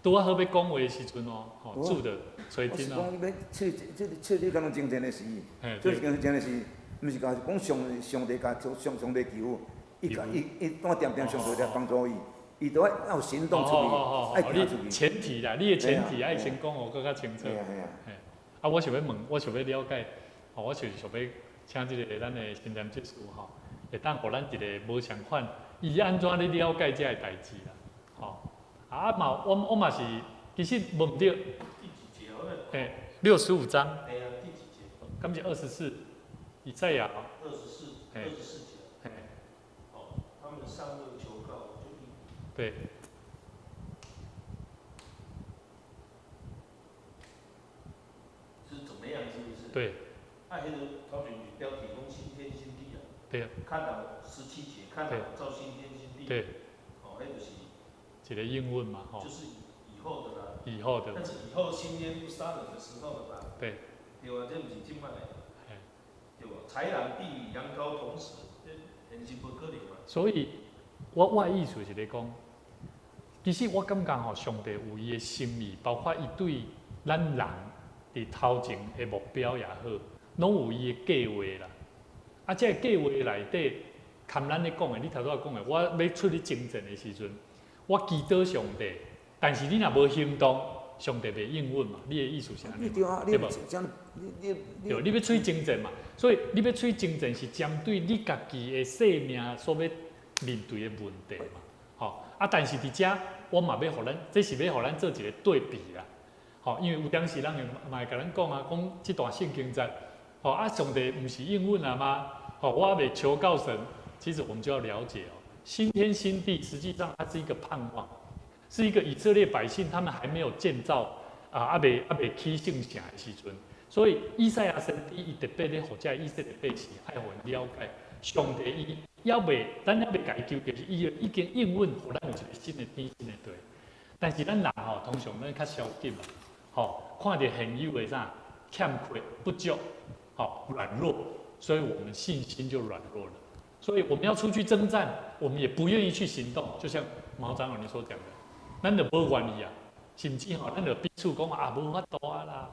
拄仔好欲講話的時陣哦，吼主就垂聽哦。我是講，你欲這這這這敢若真正的事，這是真正的事。毋是講講上上帝共上上帝求，伊伊伊當恬恬上帝來幫助伊，伊都愛有行動出去，愛行出去。前提啦，你的前提愛先講予閣較清楚。啊，我想欲問，我想欲了解，吼，我就是想欲請這个咱的新店執事吼，會當予咱一个無相款，伊按怎咧了解這个代誌啦？吼，啊嘛，我我嘛是，其實無毋對。第幾節？嘿，65章。哎呀，第幾節？敢是24？以賽亞。24，24節。哦，他們尚未求告，就應。對。是怎麼樣？是不是？對。啊，彼个頭前是標題講新天新地啊。對啊。看到17節，看到造新天新地。對。哦，彼就是。一个應允嘛，吼。就是以後的啦。以後的。但是以後新天不殺人的時候了吧？對。對啊，這毋是這擺的。對無？豺狼必與羊羔同食，這現實無可能嘛。所以，我的意思是咧講，其實我感覺吼，上帝有伊的心意，包括伊對咱人佇頭前的目標也好，攏有伊的計劃啦。啊，這个計劃內底，含咱咧講的，你頭拄仔講的，我欲出去征戰的時陣，我祈禱上帝，但是你若無行動，上帝袂應允嘛？你的意思是按呢？對啊，對無？你對，你欲出去征戰嘛？所以你欲出去征戰是針對你家己的生命所欲面對的問題嘛？吼啊！但是佇遮，我嘛欲予咱，這是欲予咱做一個對比啦。吼，因為有當時人會嘛會共咱講啊，講這段聖經節，吼啊，上帝毋是應允啊嗎？吼，我猶未求告神，其實我們就要了解哦，新天新地實際上它是一個盼望，是一個以色列百姓他們還沒有建造啊，猶未起聖城的時陣，所以以賽亞先知伊特別咧，予這以色列百姓愛予𪜶了解，上帝伊猶未，咱猶未共伊求，就是伊已經應允，予咱有一個新的天新的地。但是咱人吼，通常咱較消極嘛，吼，看著現有的啥欠缺不足，吼軟弱，所以我們信心就軟弱了。所以我們要出去征戰，我們也不願意去行動。就像毛長老你所講的，咱就無願意啊，甚至吼，咱就彼此講啊，無法度啊啦，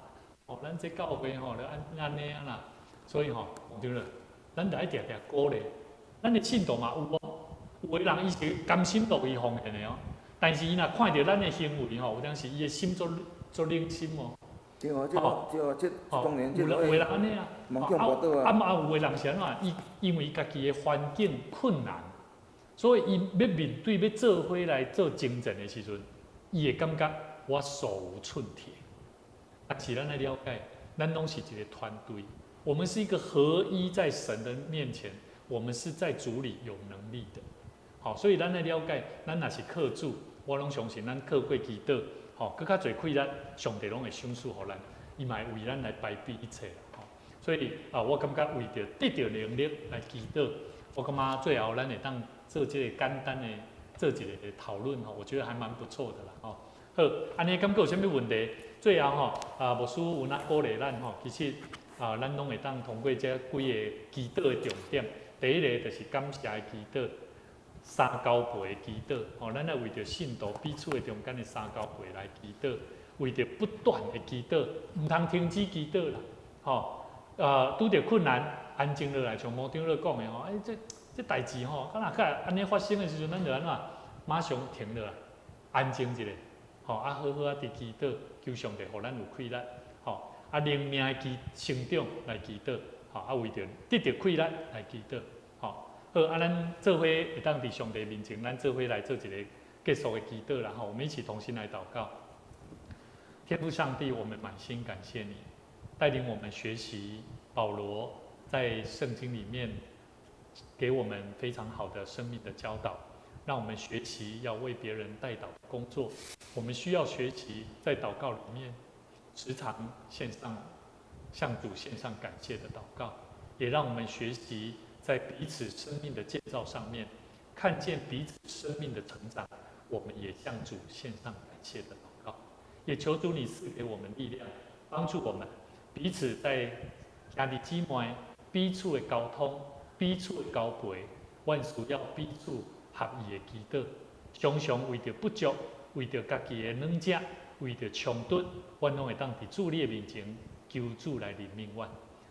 哦，咱這教會吼，就按按呢啊啦。所以吼，對了，咱就愛定定鼓勵，咱的信徒嘛有哦，有的人伊是甘心樂意奉獻的哦，但是伊若看著咱的行為吼，有當時伊的心足足冷心哦。對啊，這個對啊，這當然這有的人按呢啊，啊啊有的人是按怎？伊因為家己的環境困難，所以伊欲面對欲做伙來做征戰的時陣，伊會感覺我手無寸鐵。但是咱愛了解，咱攏是一個團隊，我們是一個合一在神的面前，我們是在主裡有能力的。好，所以咱愛了解，咱若是靠主，我攏相信咱靠過祈禱。吼，閣較濟氣力，上帝攏會賞賜予咱，伊嘛會為咱來排比一切。吼，所以啊，我感覺為著得著能力來祈禱，我感覺最後咱會當做這個簡單的做一個討論吼，我覺得還蠻不錯的啦。吼，好，按呢敢閣有啥物問題？最後吼，啊，牧師有哪鼓勵咱吼？其實啊，咱攏會當通過這幾个祈禱的重點。第一个就是感謝的祈禱。三交陪的祈禱，吼，咱愛為著信徒彼此的中間的三交陪來祈禱，為著不斷的祈禱，毋通停止祈禱啦，吼，拄著困難，安靜落來，像毛長老講的吼，欸，這這代誌吼，敢若較按呢發生的時陣，咱就按怎馬上停落來，安靜一下，吼啊好好啊佇祈禱，求上帝予咱有氣力，吼啊靈命的祈成長來祈禱，吼啊為著得著氣力來祈禱，吼好啊咱做伙會當佇上帝面前，咱做伙來做一個結束的祈禱啦，吼，我們一起同心來禱告。天父上帝，我們滿心感謝你，帶領我們學習保羅在聖經裡面給我們非常好的生命的教導，讓我們學習要為別人代禱工作。我們需要學習在禱告裡面時常獻上向主獻上感謝的禱告，也讓我們學習在彼此生命的建造上面，看見彼此生命的成長，我們也向主獻上感謝的禱告。也求主你賜給我們力量，幫助我們彼此在兄弟姊妹彼此的溝通、彼此的交陪，阮需要彼此合意的祈禱，常常為著不足，為著家己的軟弱，為著衝突，阮攏會當佇主你的面前求主來憐憫阮。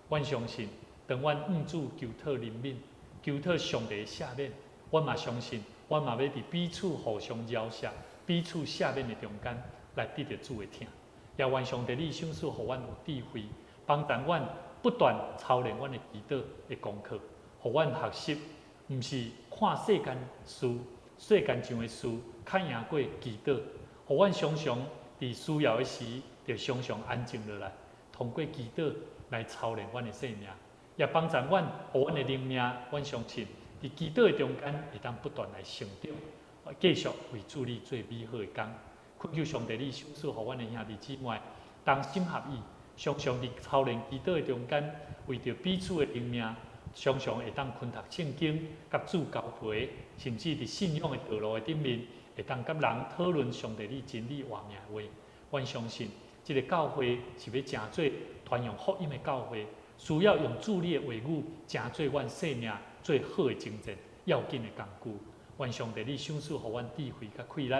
阮相信，當阮向主求討憐憫，求討上帝的赦免，阮嘛相信，阮嘛欲佇彼此互相饒恕、彼此赦免的中間，來得著主的疼。也願上帝你賞賜予阮有智慧，幫助阮不斷操練阮的祈禱的功課，予阮學習，毋是看世間事、世間上的事，較贏過祈禱。予阮常常佇需要的時，就常常安靜落來，通過祈禱來操練阮的生命，也幫助阮，予阮的靈命，阮相信佇祈禱的中間，會當不斷來成長，繼續為主你做美好的工。懇求上帝，你賞賜予阮的兄弟姊妹同心合意，常常佇操練祈禱的中間，為著彼此的靈命，常常會當熏讀聖經，佮主交陪，甚至佇信仰的道路的頂面，會當佮人討論上帝你真理活命的話。阮相信，這个教會是欲成做傳揚福音的教會，需要用主你的話語，成做阮生命最好的征戰、要緊的工具。願上帝你賞賜予阮智慧佮氣力，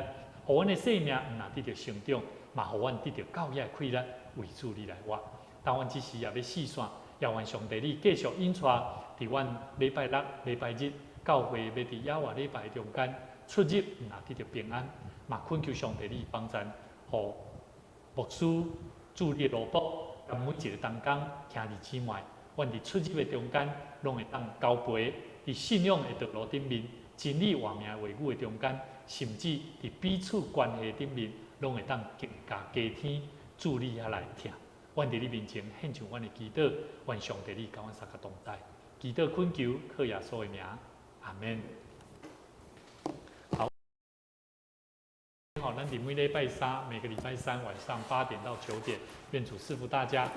予阮的生命毋但得著成長，嘛予阮得著夠額的氣力，為主你來活。當阮這時也欲四散，也願上帝你繼續引帶佇阮禮拜六、禮拜日教會欲佇野外禮拜中間出入，毋但得著平安，嘛懇求上帝你幫贊，予牧師主你的奴僕，佮每一個同工兄弟姊妹，阮佇出入的中間，攏會當交陪佇信仰的道路頂面，真理活命話語的中間，甚至佇彼此關係頂面，攏會當更加加添主你遐來疼。阮佇你面前獻上阮的祈禱，願上帝你佮阮相佮同在。祈禱懇求，靠耶穌的名，阿們。好，好，咱佇每禮拜三，每個禮拜三晚上8點到9點，願主賜福大家。